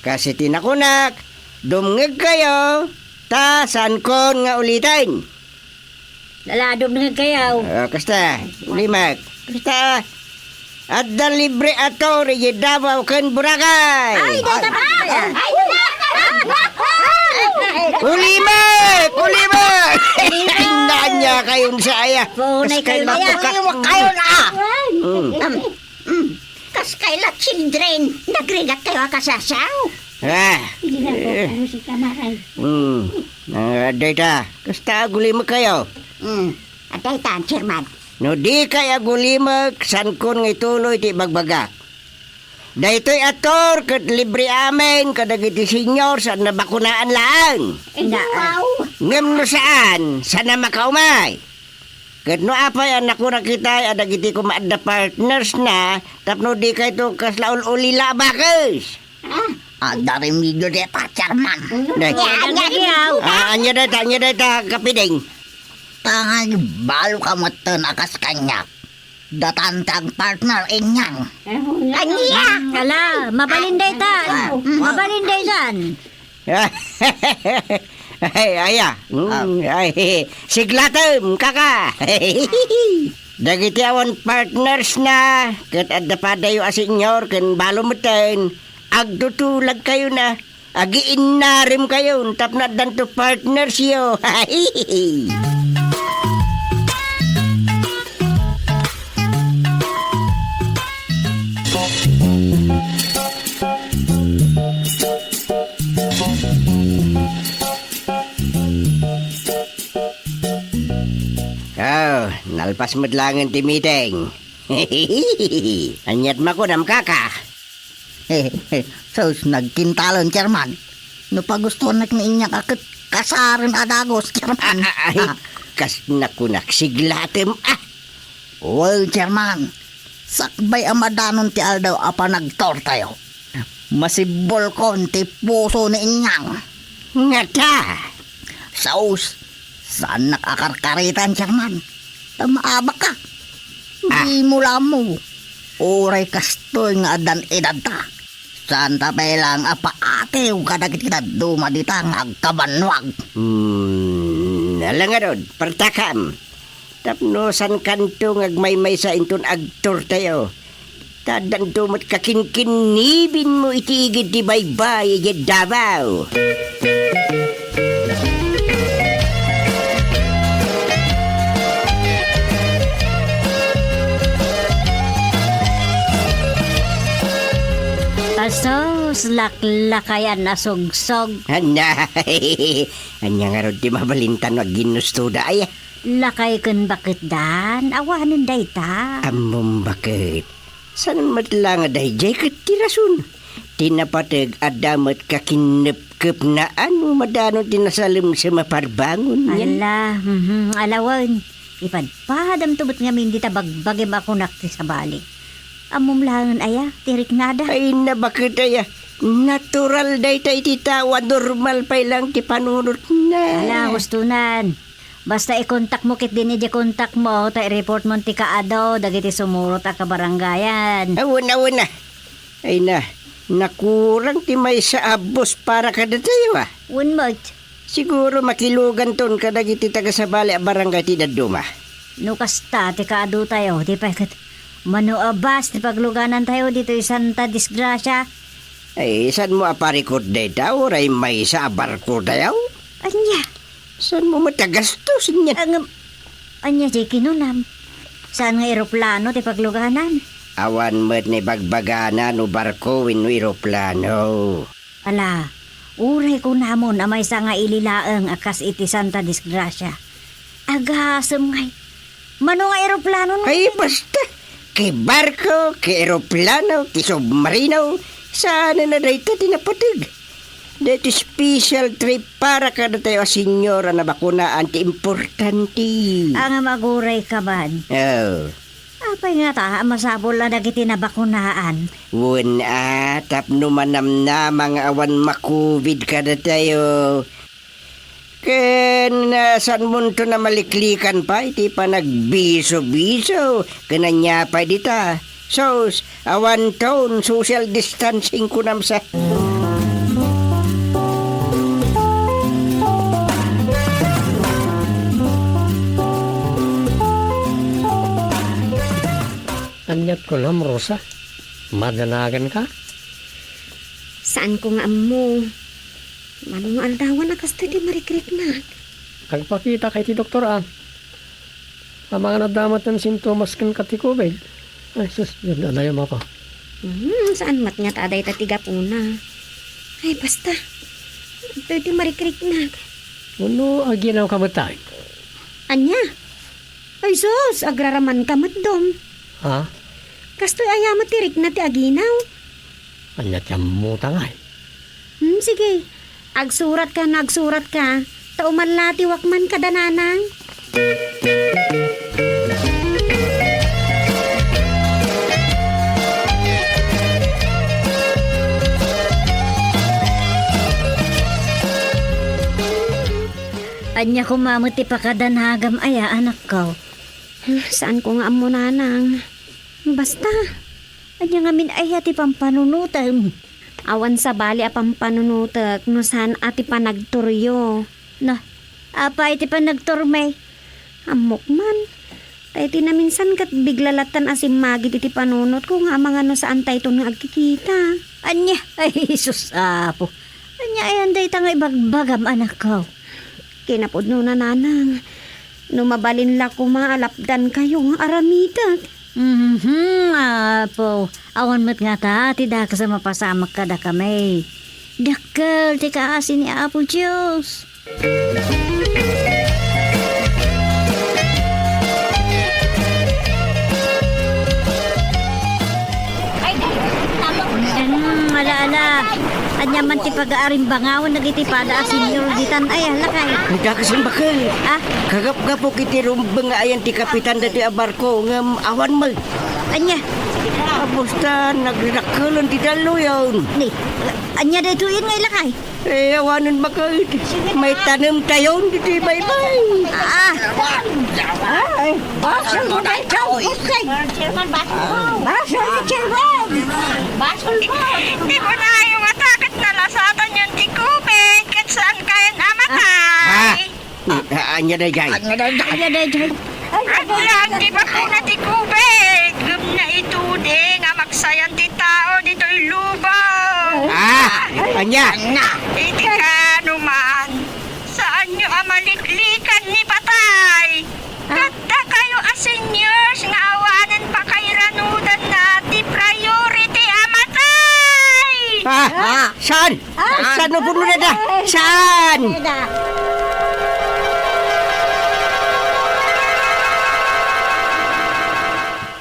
Kas iti nakunak, dumngeg kayo, ta saankon nga uliten. Ala, dumngeg kayo. Ah, kasta, ulimek. Kasta, adda libre a tour idiay Davao ken Boracay. Ay, dayta ba? Ay, dayta. Ulimek! Ulimek! Ania kayo sa aya. Punay kayo na yan. Kayo na. Mm. Am, mm. Kas kayla children, nagrigat kayo a kasasaw. Ah. Sige na po, eh. Ano si Kamaray? Hmm. Ah, dayta, kasta agulimek kayo. Hmm. Dayta, chairman. No di kay agulimek, saankon nga ituloy ti ibagbagak. Daytoy a tour ket libre amin kadagiti senior saan nabakunaan laeng. Eh, wow. Ngem no saan, saan a makaumay. Ket no apay a nakunak itay a dagiti koma adda partners na tapno di kayto kasla ul-ulila a bakes. Ah, adda remedio dayta, chairman. Day. Ania, ania, ania? Ah, ania dayta, ania dayta, kapiding? Tangay balo ka metten a kas kaniak. Datan ti agpartner, Inyang. Ania? Ala, mabalin daytan. Ah, mm. Mabalin daytan. Ay, aya. Mm, ah. Ay, siglatem, kaka. Dagiti awan partners na, ket adda padayo a senior ken balo metten, agtutulagkayo na. Agiinnarimkayon tapno addanto partners yo. Oh, nalpas met laengen ti meeting. Ania't makunam, kaka? Sus, nagkintalen, Chairman. No pagustuanak ni Inyang a ket kasaren a dagus, Chairman. A-, a-, ay, kas nakunak, siglatem, ah! Wen, Chairman. Sakbay a madanon ti aldaw a panagtourtayo, masibbulkon ti puso ni Inyang. Ngata! Sus, saannak a karkaritan, Chairman. Ta maabakka. Ah. Dimo la ammo. Uray kastoy nga addan edadta. Saanta pay laeng a paatiw kadagiti dadduma dita nga agkabannuag. Hmm, ala ngarud, partakam. Tapno saankanto nga agmaymaysa inton agtourtayo. Ta addanto met kakinkinnibinmo iti igid ti baybay idiay Davao. Asus, laklakayan a sugsog. Ania, ania ngarud ti mabalinta no agginustoda, aya? Lakay ken baketdan, awanen dayta. Ammom baket. Saan met la nga daydiay ket ti rason. Ti napateg adda met kakinnepkepnaan no madanon ti nasalemsem a parbangon, yan. Ala, mhm, ala wen. Ipadpadamto met ngamin dita bagbagim a kunak ti sabali. Ammom laengen aya ti riknada? Ay, na baket aya. Natural dayta iti tao a normal pay laeng ti panunotna. Ala, hustonan. Basta ikontakmo ketdin idiay kontakmo, ta i-report mon ti kaadu dagiti sumurot a kabarangayan. Awan, awan na. Ay na, nakurang ti maysa a bus para kadatayo, ah. Wen met. Siguro makiluganton kadagiti taga-sabali a barangay ti dadduma. No kasta ti kaadutayo, di pay ket mano a bus ti pagluganantayo ditoy Santa Disgracia? Ay, saanmo a parikut dayta, uray maysa a barkotayo? Ania? Saanmo met a gastos, ania? Ngem, ania diay kinunam? Saan nga eroplano ti pagluganan? Awan met naibagbagana no barko wenno eroplano. Ala, uray kunamon a maysa nga ili laeng a kas iti Santa Disgracia. Agasem ngay. Mano nga eroplano no? Ay, basta. Ki barko, ki eroplano, ki submarino, saan na dayta ti napateg. Daytoy special trip para kadatayo a senior a nabakunaan ti importante. Ngem aguray ka man. Oh. Apay ngata a masapul a dagiti nabakunaan? Wen a, tapno manamnama nga awan ma-covid kadatayo. Ken, ah, saanmonto a maliklikan pay ti panagbiso-biso ken ania pay dita. Sus, awanton social distancing kunam sa. Aniat kunam, Rosa? Madanaganka? Saanko nga ammo. Mano nga aldawan a kastoy ti marikriknak? Agpakitak iti doktor, a. Amangan adda met ti sintomas kenka ti covid. Ay, sus, Dios, adayam ako. Hmm, saan met ngata dayta ti gapuna? Ay, basta. Adtoy ti marikriknak. Wenno aginawka met, tay? Ania? Ay sus, agraramanka met, Dom. Ha? Kastoy aya met ti rikna ti aginaw? Ania ti ammota ngay? Hmm, sige. Agsuratka no agsuratka, ta umallatiwak man kada nanang. Ania koma met ti pakadanagam aya, anakko? Saanko nga ammo, nanang. Basta. Ania ngamin aya ti pampanunotem? Awan sabali a pampanunotek no saan a ti panagturyo. Na, apay ti panagturmi? Ammok man. Ta iti naminsan ket bigla lattan a simmagid iti panunotko nga amangan no saantayton nga agkikita. Ania? Ay, Jesus, Apo. Ania ayan dayta nga ibagbagam, anakko? Kinapudnona, nanang. No mabalin la koma a lapdankayo nga aramidek. Mhm, Apo. Awan met ngata ti dakes a mapasamak kadakami. Dakkel ti kaasi ni Apo Dios. Hmm, ala, ala. Ania man ti pagaarimbangawan dagiti pada a senior ditan? Ay, ala kay. Ay, dakes a bakkel. Ah? Kagapgapok iti rumbeng nga ayan ti kapitan dati a barko, ngem awan met. Ania? Basta nagdadakkelen ti dalluyon. Ni, ania daytoyen nga ilakay? Eh, awanen bakket. Maitanem tayon ditoy baybay. Ah. Ay, basol mo na ikaw, Jose. Basol mo, Chairman. Basol mo. Di mo na yung attack at nalasatanyon ti COVID, ket saan kayan amatay? Ah. Ah, ania daydiay? Ania daydiay? Ania daydiay? Agyan ti bakuna ti COVID, ngem naitudi nga maksayan ti tao ditoy lubong. Ah, ania? Iti kanuman, saanyo a maliklikan ni patay. Ket dakayo a seniors nga awanen pakairanudanna ti priority a matay. Ah, ah, saan? Ah, saan no puno na da? Saan?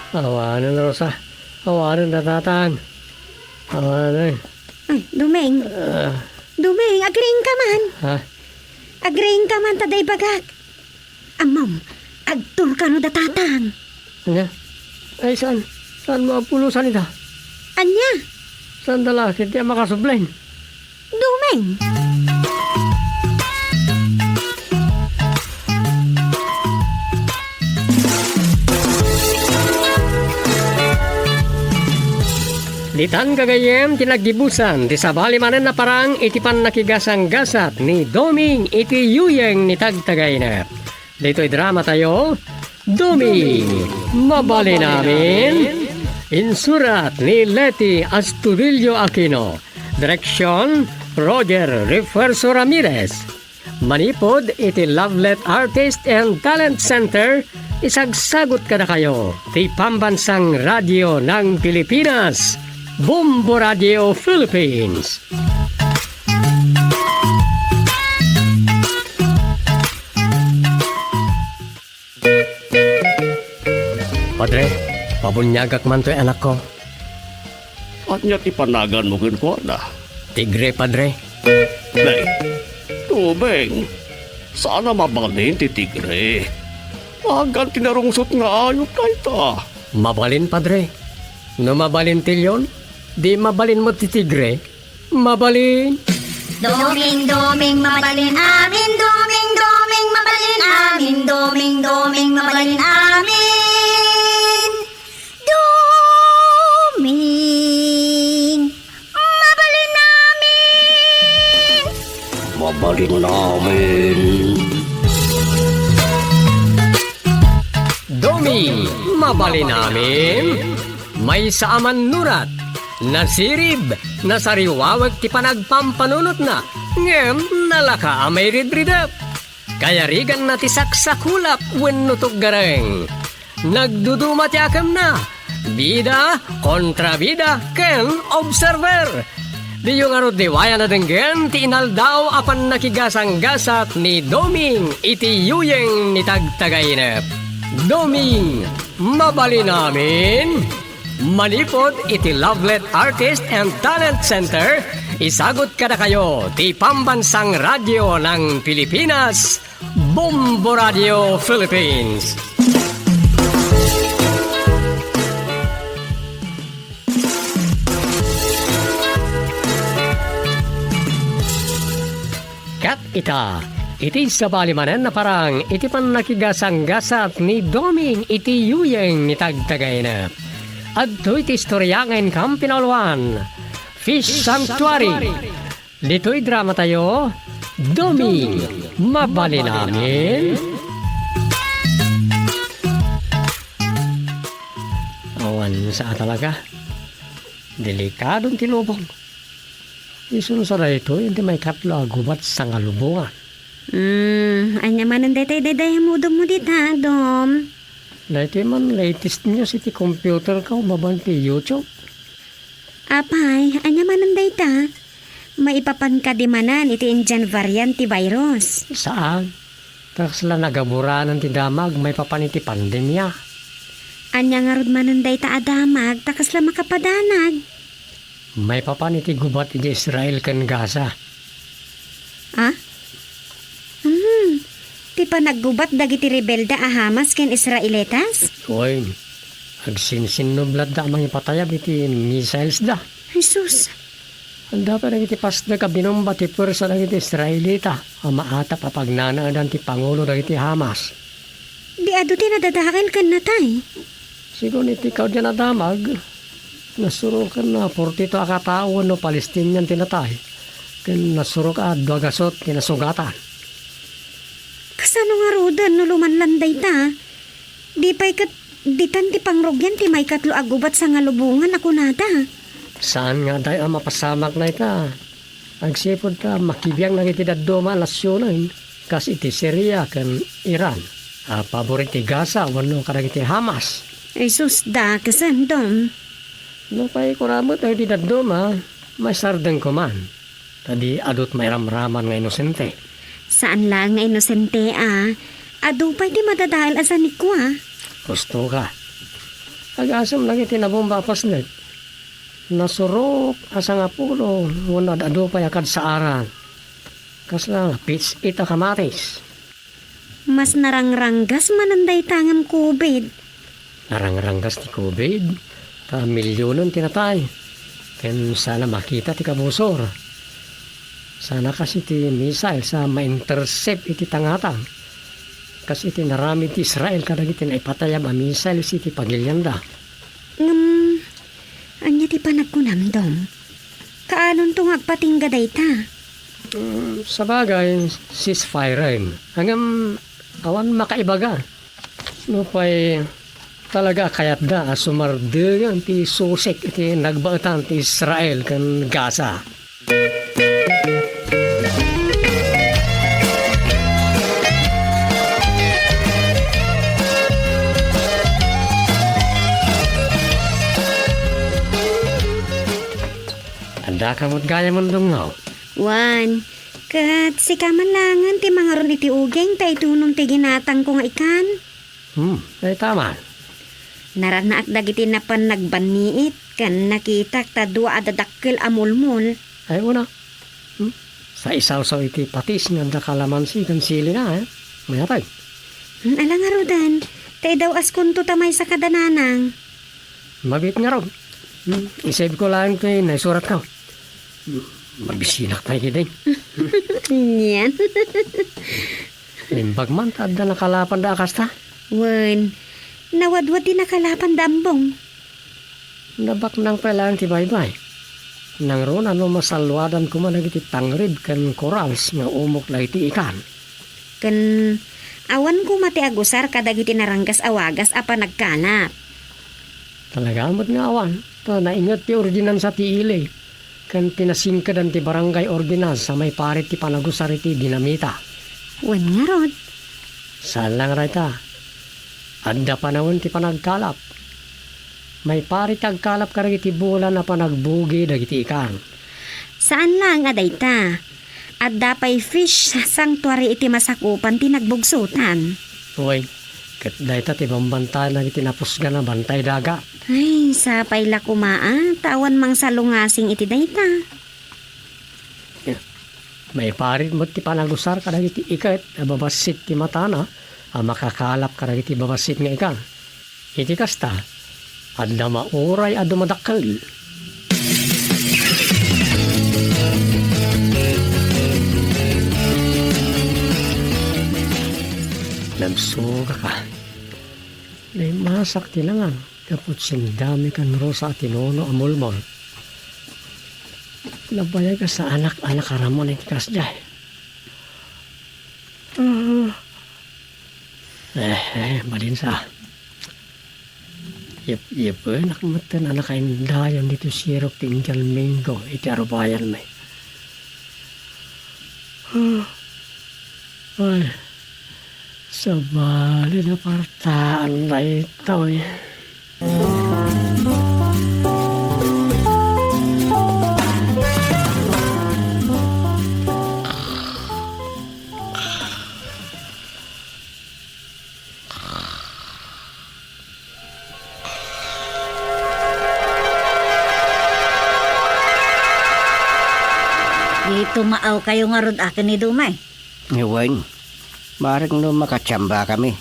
Awanen, Rosa. Awanen, datatan. Awanen. Ay, Doming. Ah. Doming, agriing ka man. Ha? Agriing ka man, ta day bagak. Ammom, agturka no datatang. Ania? Ay, saan? Saan mo apulusan ita? Ania? Saan da la ket ti a makasubling? Doming! Ditan gagayyem ti naggibusan ti sabali manen a parang iti pannakigasanggasat ni Doming iti yuyeng ni Tagtagainep. Ditoy drama tayo, Doming, Mabalin Amin. Insurat ni Leti Astudillo Aquino. Direksyon, Roger Refuerzo Ramirez. Manipud iti Lovelet Artist and Talent Center, isagsagut kadakayo ti Pambansang Radio ng Pilipinas, Bombo Radio Philippines. Padre, pabuniagak man toy anakko. Ania ti panaganmo kenkuana? Tigre, Padre. Nay, Doming, saan a mabalin ti tigre. Agan ti narungsot nga ayup dayta. Mabalin, Padre. No mabalin ti leon, di mabalin met ti tigre. Mabalin. Doming, Doming, mabalin amin. Doming, Doming, mabalin amin. Doming, Doming, mabalin amin. Doming, mabalin amin. Mabalin amin. Doming, mabalin amin. Maysa a mannurat, nasirib, nasariwawek ti panagpampanunotna, ngem nalaka a mairidridep. Kayariganna ti saksakulap wenno tuggareng. Nagduduma ti akemna, bida, kontrabida, ken observer. Diyo ngarud liwayan a denggen ti inaldaw a pannakigasanggasat ni Doming iti yuyeng ni Tagtagainep. Doming, mabalin amin. Manipud iti Lovelet Artist and Talent Center, isagut kadakayo ti Pambansang Radio ng Pilipinas, Bombo Radio Philippines. Ket ita, Iti sabali manen a parang iti pannakigasanggasat ni Doming iti yuyeng ni Tagtagainep. Adtoy ti istorya nga inkam pinauluan, Fish Sanctuary. Ditoy dramatayo, Doming, mabalin amin. Awan sa talaga. Delikadon ti lubong. Isun sa daytoy, ti maikatlo a gubat sangalubongan. Hmm, ania manen daytoy daydayamodenmo dita, Dom? Daytoy man latest news iti computer ko, babaen ti YouTube. Apay, ania manen dayta? Maipapan kadi manen iti Indian variant ti virus? Saan. Ta kasla nagaburanan ti damag maipapan iti pandemia. Ania ngarud manen dayta a damag ta kasla makapadanag? Maipapan iti gubat iti Israel ken Gaza. Ah? Hmm. Ti panaggubat dagiti rebelde a Hamas ken Israelitas? Wen, agsinsinnublatda a mangipatayab iti missiles da. Jesus! Adda pay dagiti pasdek a binumba ti puersa dagiti Israelita a maatap a pagnanaedan ti pangulo dagiti Hamas. Di adu ti nadadakel ken natay? Sigun iti kaudyan a damag, nasurokan a forty-two a katao wenno Palestinian ti natay, ken nasurok a dua gasut ti nasugatan. Kasano ngaruden no lumanlan dayta? Di pay ket ditan ti pangrugian ti maikatlo a gubat sangalubongan a kunada. Saan nga adda a mapasamak dayta? Agsipud ta makibiang dagiti dadduma a nasionen, kas iti Siria ken Iran, a pabor iti Gaza wenno kadagiti Hamas. Ay sus, dakesen, Dom. Nupay kuna met dagiti dadduma, maisardengko man. Ta di adu ti mairamraman nga inosente. Saan laeng nga inosente a. Adu pay ti madadael a sanikua. Husto ka. Agasem dagiti nabomba a pasdek. Nasurok a sangapulo wenno ad-adu pay a kadsaaran. Kasla pitsit a kamatis. Mas narangranggas manen dayta ngem covid. Narangranggas ti covid, ta milionen ti natay. Ken saan a makita ti kabusor. Saan a kas iti missiles a ma-intercept iti tangatang. Kas iti naramid ti Israel kadagiti naipatayab a missiles iti pagilianda. Ngem, ania ti panagkunam, Dom? Kaanonto nga agpatingga dayta? Mm, sabagay, ceasefire. Ngem, awan makaibaga. Nupay talaga a kayatda a sumardengen ti susek iti nagbaetan ti Israel ken Gaza. Adda ka met gayam a dungngaw? Wen, ket sika man laengen ti mangaron iti uging ta itunong ti ginatangko nga ikan. Hmm, dayta man. Narannaak dagiti napan nagbanniit, ken nakitak ta dua a dadakkel a mulmol. Ay, una. Hmm? Sa isawsaw iti patis nga adda kalamansi ken sili na, eh. Mayatay. Hmm, ala ngaruden, ta idaw-askonto ta maysa kada nanang. Mabiit ngarud. Hmm, isave ko laeng ti naisuratko. Hmm, mabisinak pay ketdi. Nian. Imbag man ta adda nakalapanda a kasta. Wen, nawadwad ti nakalapanda, Ambong. Nabaknang pay laeng ti baybay. Nangruna no masalluadan koma dagiti tangrib ken corals nga umok dagiti ikan. Ken awan koma ti agusar kadagiti naranggas a wagas a panagkalap. Talaga met nga awan, ta nainget ti ordinansa ti ili, ken pinasingkedan ti barangay ordinance a maiparit ti panagusar iti dinamita. Wen ngarud. Saan la nga dayta, adda panawen ti panagkalap. Maiparit ti agkalap kadagiti bulan a panagbugi dagiti ikan. Saan laeng a dayta. Adda pay fish sanctuary iti masakupan ti nagbugsotan. Uy, ket dayta ti bambantayan dagiti napusgan a bantay daga. Ay, sapay la koma a, ta awan mangsalungasing iti dayta. Maiparit met ti panagusar kadagiti iket a babassit ti matana a makakalap kadagiti babassit nga ikan. Iti kasta, adda mauray a dumadakkel. Nagsugaka. Naimasak ti langang gapu sindami ken Rosa a tinuno a mulmol. Nabayag a saanak a nakaramon iti kasdiay. Ah. Eh, eh, malinsa. Yep-yepen ak metten a nakaindayon ditoy sirok ti Intial Minggo iti arubayanmi. Ah. Ay, sabali, napartaan daytoy. Di tumaawkayo ngarud a ken ni Dumay? Wen, barek no makatiambakami.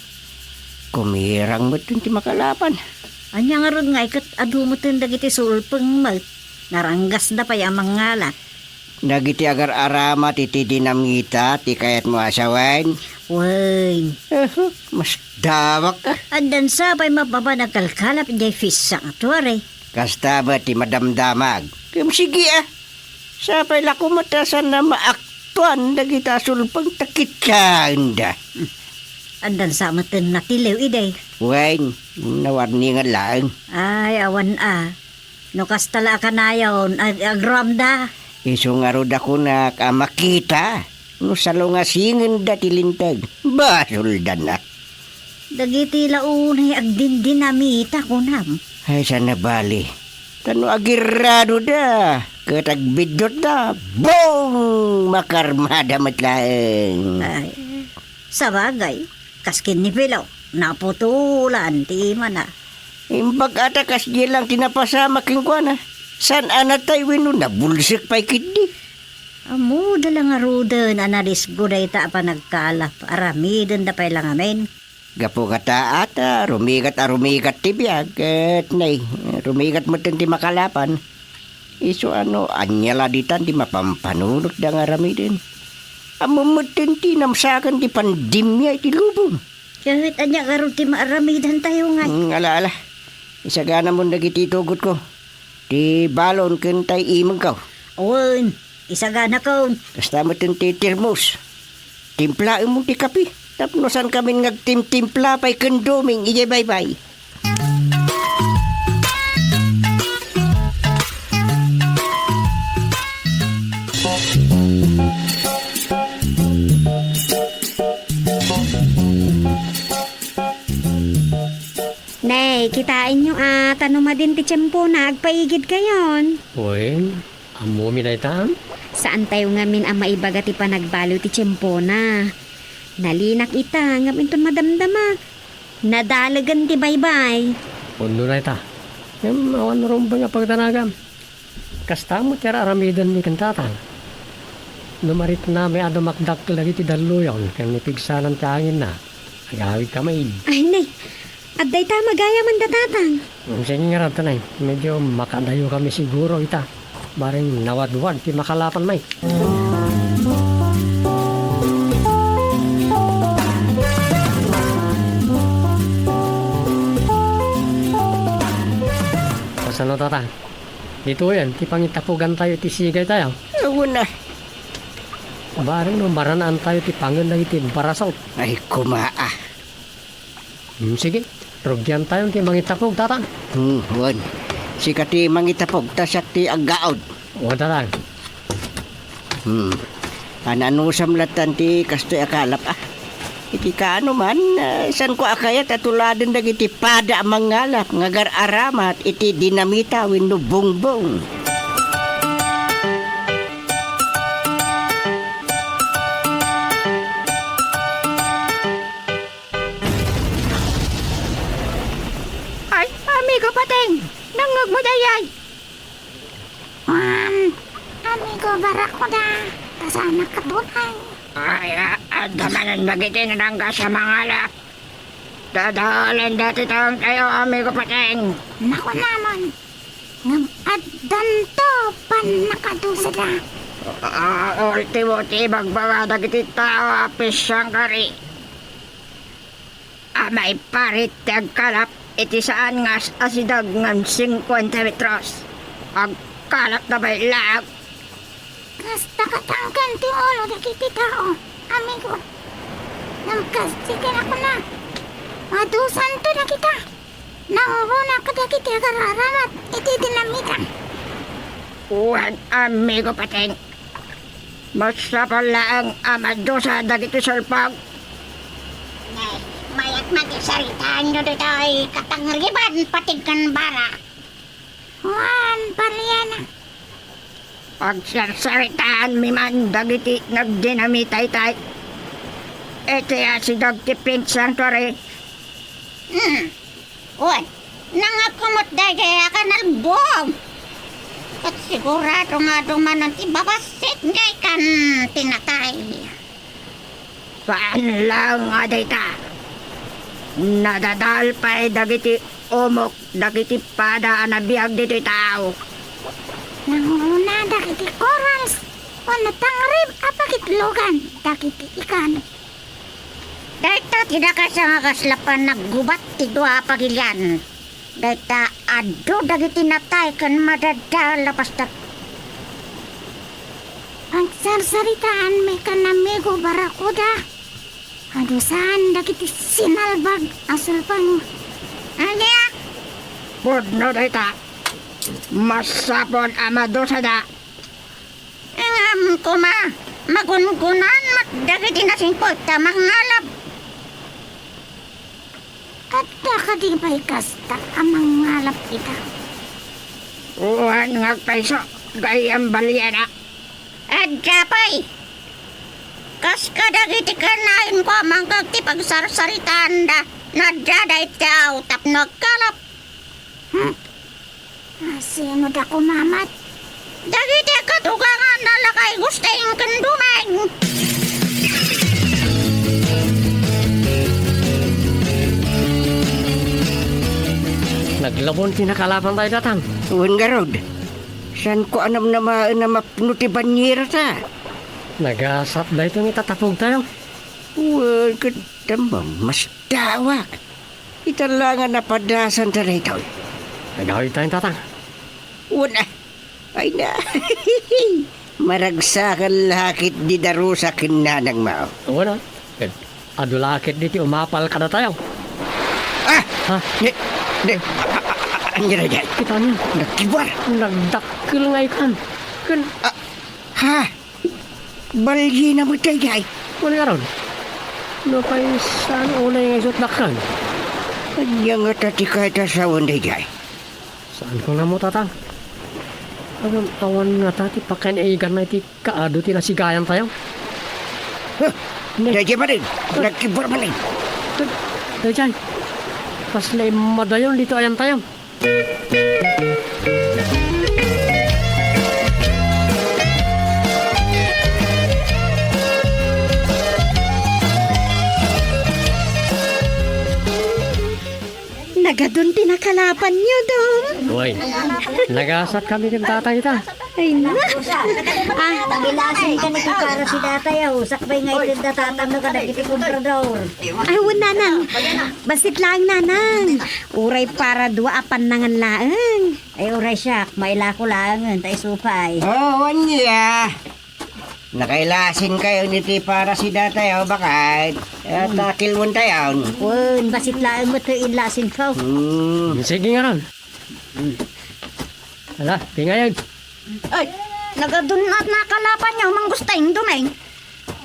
Kumirang metten ti makalapan. Ania ngarud ngay ket adu metten dagiti sulpeng met? Naranggasda pay a mangngala. Dagiti agar-aramat iti dinamita ti kayatmo a sawen? Wen. Aha, masdawak a. Addan sa pay mapapan a kalkalap idiay fissa nga tuari. Kasta met ti madamdamag. Kem sige a. Sapay la koma ta saan a maaktuan dagita a sulpeng ta kitlaenda. Addan sa metten natiliw idi. Wen, nawarningen laeng. Ay, awan a. No kasta la a kanayon, ag-, agruamda. Isu ngarud a kunak a makita no salungasingenda ti linteg. Basolda na. Dagiti la unay agdindinamita, kunam. Ay, saan a bali. Ta no agirradoda, ket agbiddutda, bong! Makarmada met laeng. Ay, sabagay, kas ken ni Pilo, naputolan ti imana. Imbag a ta kasdiay lang ti napasamak kenkuana. Saan a natay wenno nabulsek pay ketdi. Ammoda la ngaruden a narisgo dayta a panagkalap, aramidenda pay la ngamin. Gapu kata, ata, rumigat a rumigat ti biag, ket nay, rumigat metten ti makalapan. Isu a no ania la ditan ti mapampanunotda nga aramiden. Ammom metten ti namsaken ti pandemia iti lubong. Ket ania ngarud ti maaramidantayo ngay? Hmm, ala, ala. Isaganamon dagiti itugotko. Ti balon ken tay imengko. Wen, isaganakon. Kasta metten ti termos. Timplaemon ti kape. Tapno saankamin nga agtimtimpla pay ken Doming idiay baybay. Nay, kitaenyo a, ta no madin ti tiempona, agpaigidkayon. Wen, ammomi dayta? Saantayo ngamin a maibaga ti panagbaliw ti tiempona. Nalinak ita, ngem inton madamdamak, nadalegen ti baybay. Pudno dayta. Ngem awan rumbeng a pagdanagam. Kasta met ti ar-aramidenmi ken tatang. No maritnami a dumakdakkel dagiti dalluyon ken ni pigsanan ti anginna, agawidkami. Ay, nay, adda ita a magayam da tatang. Mm, sige ngarud, nay. Medyo makadayokami siguro ita. Bareng nawadwad ti makalapanmi. Kasano, tatang? Ditoyen ti pangitapugantayo iti sigaytayo. Awan a. Bareng no maranaantayo ti pangen dagiti barasot. Ay, koma a. Hmm, sige. Rugiantayon ti mangitapog, tatang. Hmm, wen. Sika ti mangitapog, ta siak ti aggaud. O, tatang. Hmm. Ananusam lattan ti kastoy a kalap, a. Iti kaano man, eh, saanko a kayat a tuladen dagiti pada a mangalap nga agar-aramat iti dinamita wenno bongbong. Ay, Amigo Pateng, nangngegmo dayay? Um, Amigo Barracuda, kasano ka tunay? Ay, a-, adda manen dagiti naranggas a mangalap. Dadalen dati taon kayo, Amigo Pateng. Naku naman, ngem addanto pannakadusada. A-, a-, ultimo ti ibagbaga dagiti tao a pisiangkari. A maiparit ti agkalap iti saan nga as-asideg ngem singkuenta metros. Agkalapda pay laeng. Kasta katangken ti ulo dagiti tao, amigo. Ngem kas ti kinakuna, madusanto dagita. Nangruna kadagiti agararamat iti dinamita. Wen, amigo Pateng. Masapul laeng a madusa dagiti sulpag. Nay, mayat man ti saritaanyo ditoy katangriban, Pateng ken Bara. Wen, Baliana. Pagsarsaritaanmi man dagiti nagdinamita itay. Iti asideg ti Prince Sanctuary. Hmm. Wen, nangakumot daydiay a kanalbum. Ket sigurado nga dumanon ti babassit nga ikan ti natay. Saan laeng a dayta. Nadadael pay dagiti umok dagiti pada a nabiag ditoy tao. Nanguna dagiti corals wenno tangrib a pakitlogan dagiti ikan. Dayta ti dakes a nga kasla pannaggubat ti dua a pagilian. Dayta adu dagiti natay ken madadael a bassit. Agsarsaritaanmi ken amigo Barracuda. Adusan dagiti sinalbag a sulpag. Ania? Pudno dayta. Masapul a madusada. Ngem koma, magungonan met dagiti nasingpet a mangalap. Adda kadi pay kasta a mangalap ita? Wen nga agpayso, gayyem, Baliana. Adda pay. Kas kadagiti kanayon ko a mangkag ti pagsarsaritaanda, nadada iti aw tapno agkalap. Hmm. A, sino da kumamat? Dagiti katugangan a lakay Gusting ken Dumeng. Naglabon ti nakalapan tayo, Tatang. Wen ngarud, saanko a namnamaen a mapno ti banyera ta. Nagasat daytoy nga itatapog tayo. Wen, ket damam, masdawak. Ita la nga napadasan ta daytoy. Agawid tayo, Tatang. Wen, ah, ay na. Maragsakan la ketdi darusa ken nanang mao. Wen, ah. Ket adu la ketdi ti umapal kadatayo. Ah! Ha? Di, di, a, a, a, a, ania daydiay? Kita niyo? Nagkibar. Nagdakkel nga ikan. Ken, ah, ha? Balyena met daydiay. Wen ngarud, no pay saan unay nga isu ti dakkel? Ania ngata ti kayat a sawen daydiay? Saanko nga ammo, Tatang. Ngem awan ngata ti pakain-iganna iti kaadu ti nasigayan tayo. Huh! Ne. Daydiay manen, nagkibar manen. Daydiay, kasla immadayon ditoy ayan tayo. Nagadun ti nakalapanyo, Dong. Uy, nagasat kami ken Tatang ita. Ay, na. Ah, pagilasin ka ni para si Tatay, oh. Sakbay nga ited da Tatang no kadagiti komprador. Ay, wen, Nanang. Bassit laeng, Nanang. Uray para dua a pannangan laeng. Ay, uray siak, mailako laengen, ta isu pay. Oh, ania? Nakailasin kayo ni ti para si Tatay, oh, bakit? Eh, takilmon tayo. Wen, bassit laeng met ti illasin ko. Hmm. Sige nga ron. Ala, pingayan. Ay, nagadun at nakalapanyo, Mang Gusting, Dumeng.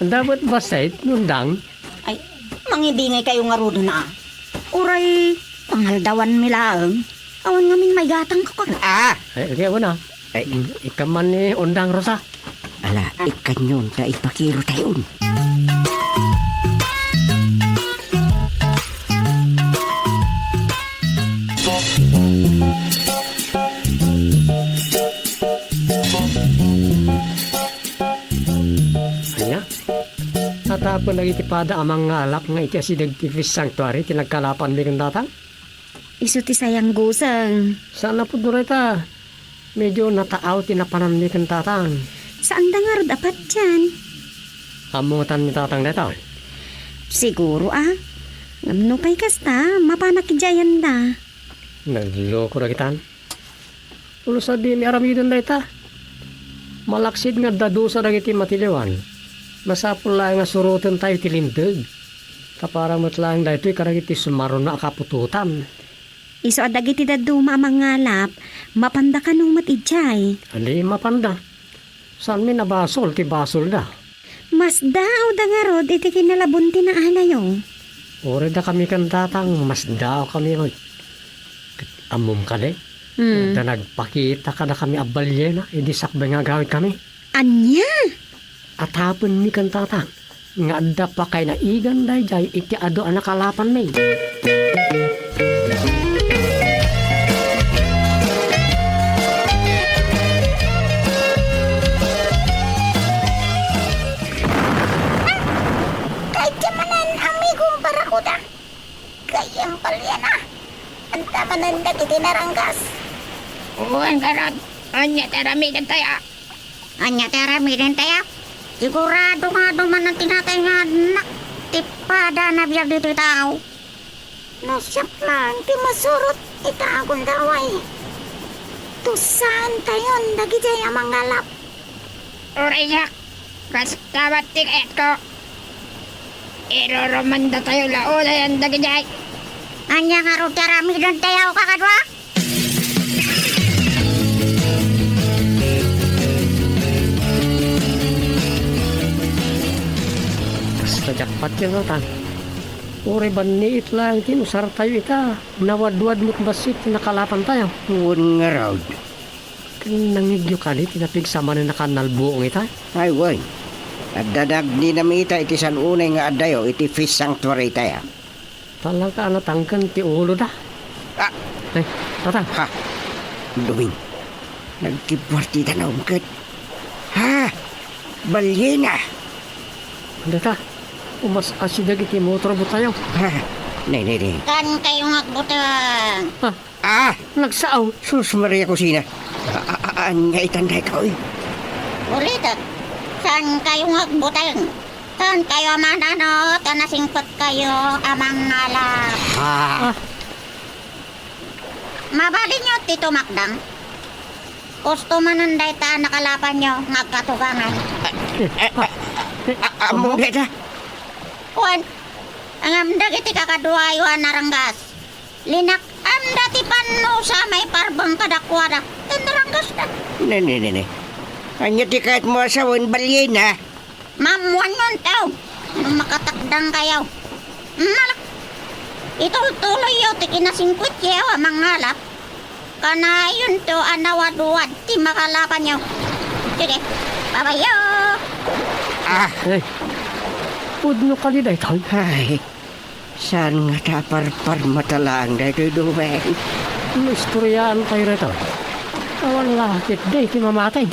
Anda met bassit, Nundang? Ay, mangibingay kayo ngaruden a. Uray, pangaldawanmi laeng. Awan ngamin maigatangko kano. Ah! Ay, okay, wala. Ay. Mm, ikkan man ni Undang, Rosa. Ala, ikkanyon ta ipakiro tayon. Ania? Atapen dagiti pada a mangalap nga iti asideg ti Fish Sanctuary ti nagkalapanmi ken Tatang? Isu ti sayang, Guseng. Saan a pudno dayta. Medyo nataaw ti napananmi ken Tatang. Saanda ngarud a patien. Ammo ngatan ni Tatang dayta? Siguro a. Ngem no pay kasta, mapanak idiay anda. Nagloko dagitan. Ulo sadimi aramiden dayta. Malaksid nga adda dusa dagiti matiliwan. Masapul laeng nga surotentayo ti linteg. Ta para met laeng daytoy kadagiti sumaruno a kaputotan. Isu a dagiti dadduma a mangalap, mapanda kano met idiay. Adi, mapanda. Saanmi nabasol ti basolda. Masdaawda ngarud iti kinalabon ti naalayo. Uray dakami ken tatang, masdaawkami met. Ket ammom kadi? Hmm. Da nagpakita kadakami a baliena idi sakbay nga agawidkami. Ania? Atapenmi ken tatang nga adda pakainaigan daydiay iti adu a nakalapanmi. Kayat manen, amigong barakuda. Gayyem, baliena. Anta manen dagiti naranggas. Wen, ngarud, ania ti aramidentayo? Ania ti aramidentayo? Sigurado nga adu manen ti natay nga annak ti pada a nabiag ditoy tao. No siak laeng ti masurot ita a gundaway, dusaentayon dagidiay a mangalap. Uray siak, kasta met ti kayatko. Irurumandatayo la unayen dagidiay. Ania ngarud ti aramidentayo, kakadua? Kasta jackpot ken, tatang. Uray banniit laeng ti inusartayo ita, nawadwad met bassit ti nakalapantayo. Wen ngarud. Ken nangngegyo kadi ti napigsa manen a kannalbuong ita? Ay, wen. Adda nagninam ita iti san unay nga addayo iti fish sanctuary tayo. Talaga a natangken ti uloda. Ah! Ay, tatang. Ha? Duming. Nagkibbuar ti danum ket. Ha? Baliena! Data, umas-asi dagiti motor butayo. Ha? Ne, ne, ne. Saan kayo nga agbuteng? Ah, Ah! Nagsao. Sus Maria Cosina. A-, a-, a-, ania itan daytoy? Ulitek, saan kayo nga agbuteng? Saan kayo a mananot a nasingpet kayo a mangalap? Ah. Ah. Mabalinyo ti tumakdang? Husto manen dayta a nakalapanyo nga agkatugangan. Ah, ah, ah, ammom dayta? Wen, ngem dagiti kakaduayo a naranggas. Linak-amda ti pannusa maiparbeng kadakuada ken naranggasda. Ne, ne, ne, ne. Ania ti kayatmo a sawen, baliena? Maammoanyon, tao, no makatakdang kayo. Malak, itultuloyyo ti kinasingpetyo a mangalap. Kanayonto a nawadwad ti makalapanyo. Sige, babayo. Ah! Ay, pudno kadi daytoy. Ay. Saan ngata a parparmata laeng daytoy, Dumeng? No istoryaantayo daytoy, awan la ketdi ti mamatay.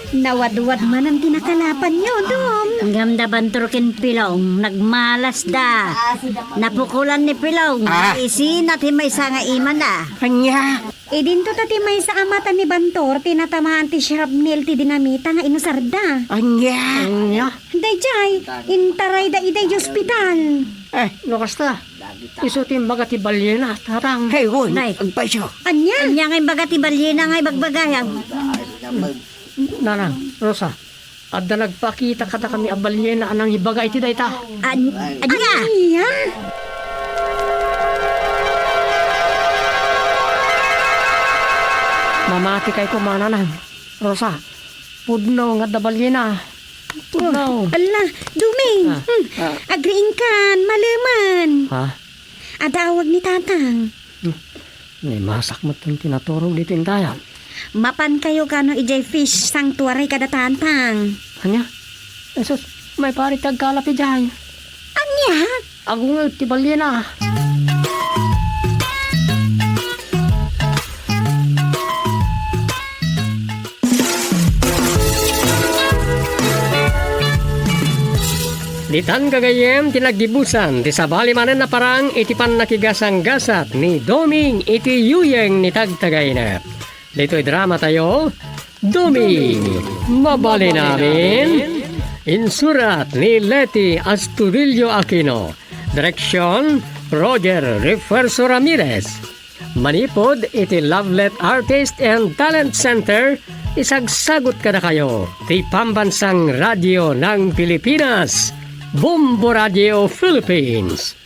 Nawadwad manen ti nakalapanyo, Dum. Ngem da Bantor ken Pilong, nagmalasda. Napukolan ni Pilong, Ah. isina ti maysa nga imana. Ania? Idinto ta ti maysa a mata ni Bantor ti natamaan ti shrapnel ti dinamita nga inusarda. Ania? Ania? Daydiay, intarayda idiay ospital. Eh, no kasta, isu ti imbaga ti baliena, tatang. Hey, hoy, Nay. Agpayso. Ania? Ania nga imbaga ti baliena nga ibagbagayam? Nanang, Rosa, adda nagpakita kadakami a baliena a nangibaga iti dayta. An-, ania? Ania? Mamati kay kumananang. Rosa, pudno nga adda baliena. Pudno. Ala, Duming. Ah. Hmm. Ah. Agriingkan, malemen. Ha? Adda awag ni Tatang. Hmm. Naimasak met ti naturog ditoy intayam. Mapan kayo kano idiay fish sanctuary kada Tatang. Ania? Jesus, maiparit ti agkalap idiay. Ania? Agunget ti baliena. Ditan gagayyem ti naggibusan ti sabali manen a parang iti pannakigasanggasat ni Doming iti yuyeng ni Tagtagaynet. Ditoy drama tayo, Doming, mabalin amin. Insurat ni Leti Astudillo Aquino. Direksyon, Roger Refuerzo Ramirez. Manipud iti Lovelet Artist and Talent Center, isagsagut kadakayo ti Pambansang Radyo ng Pilipinas, Bombo Radio Philippines.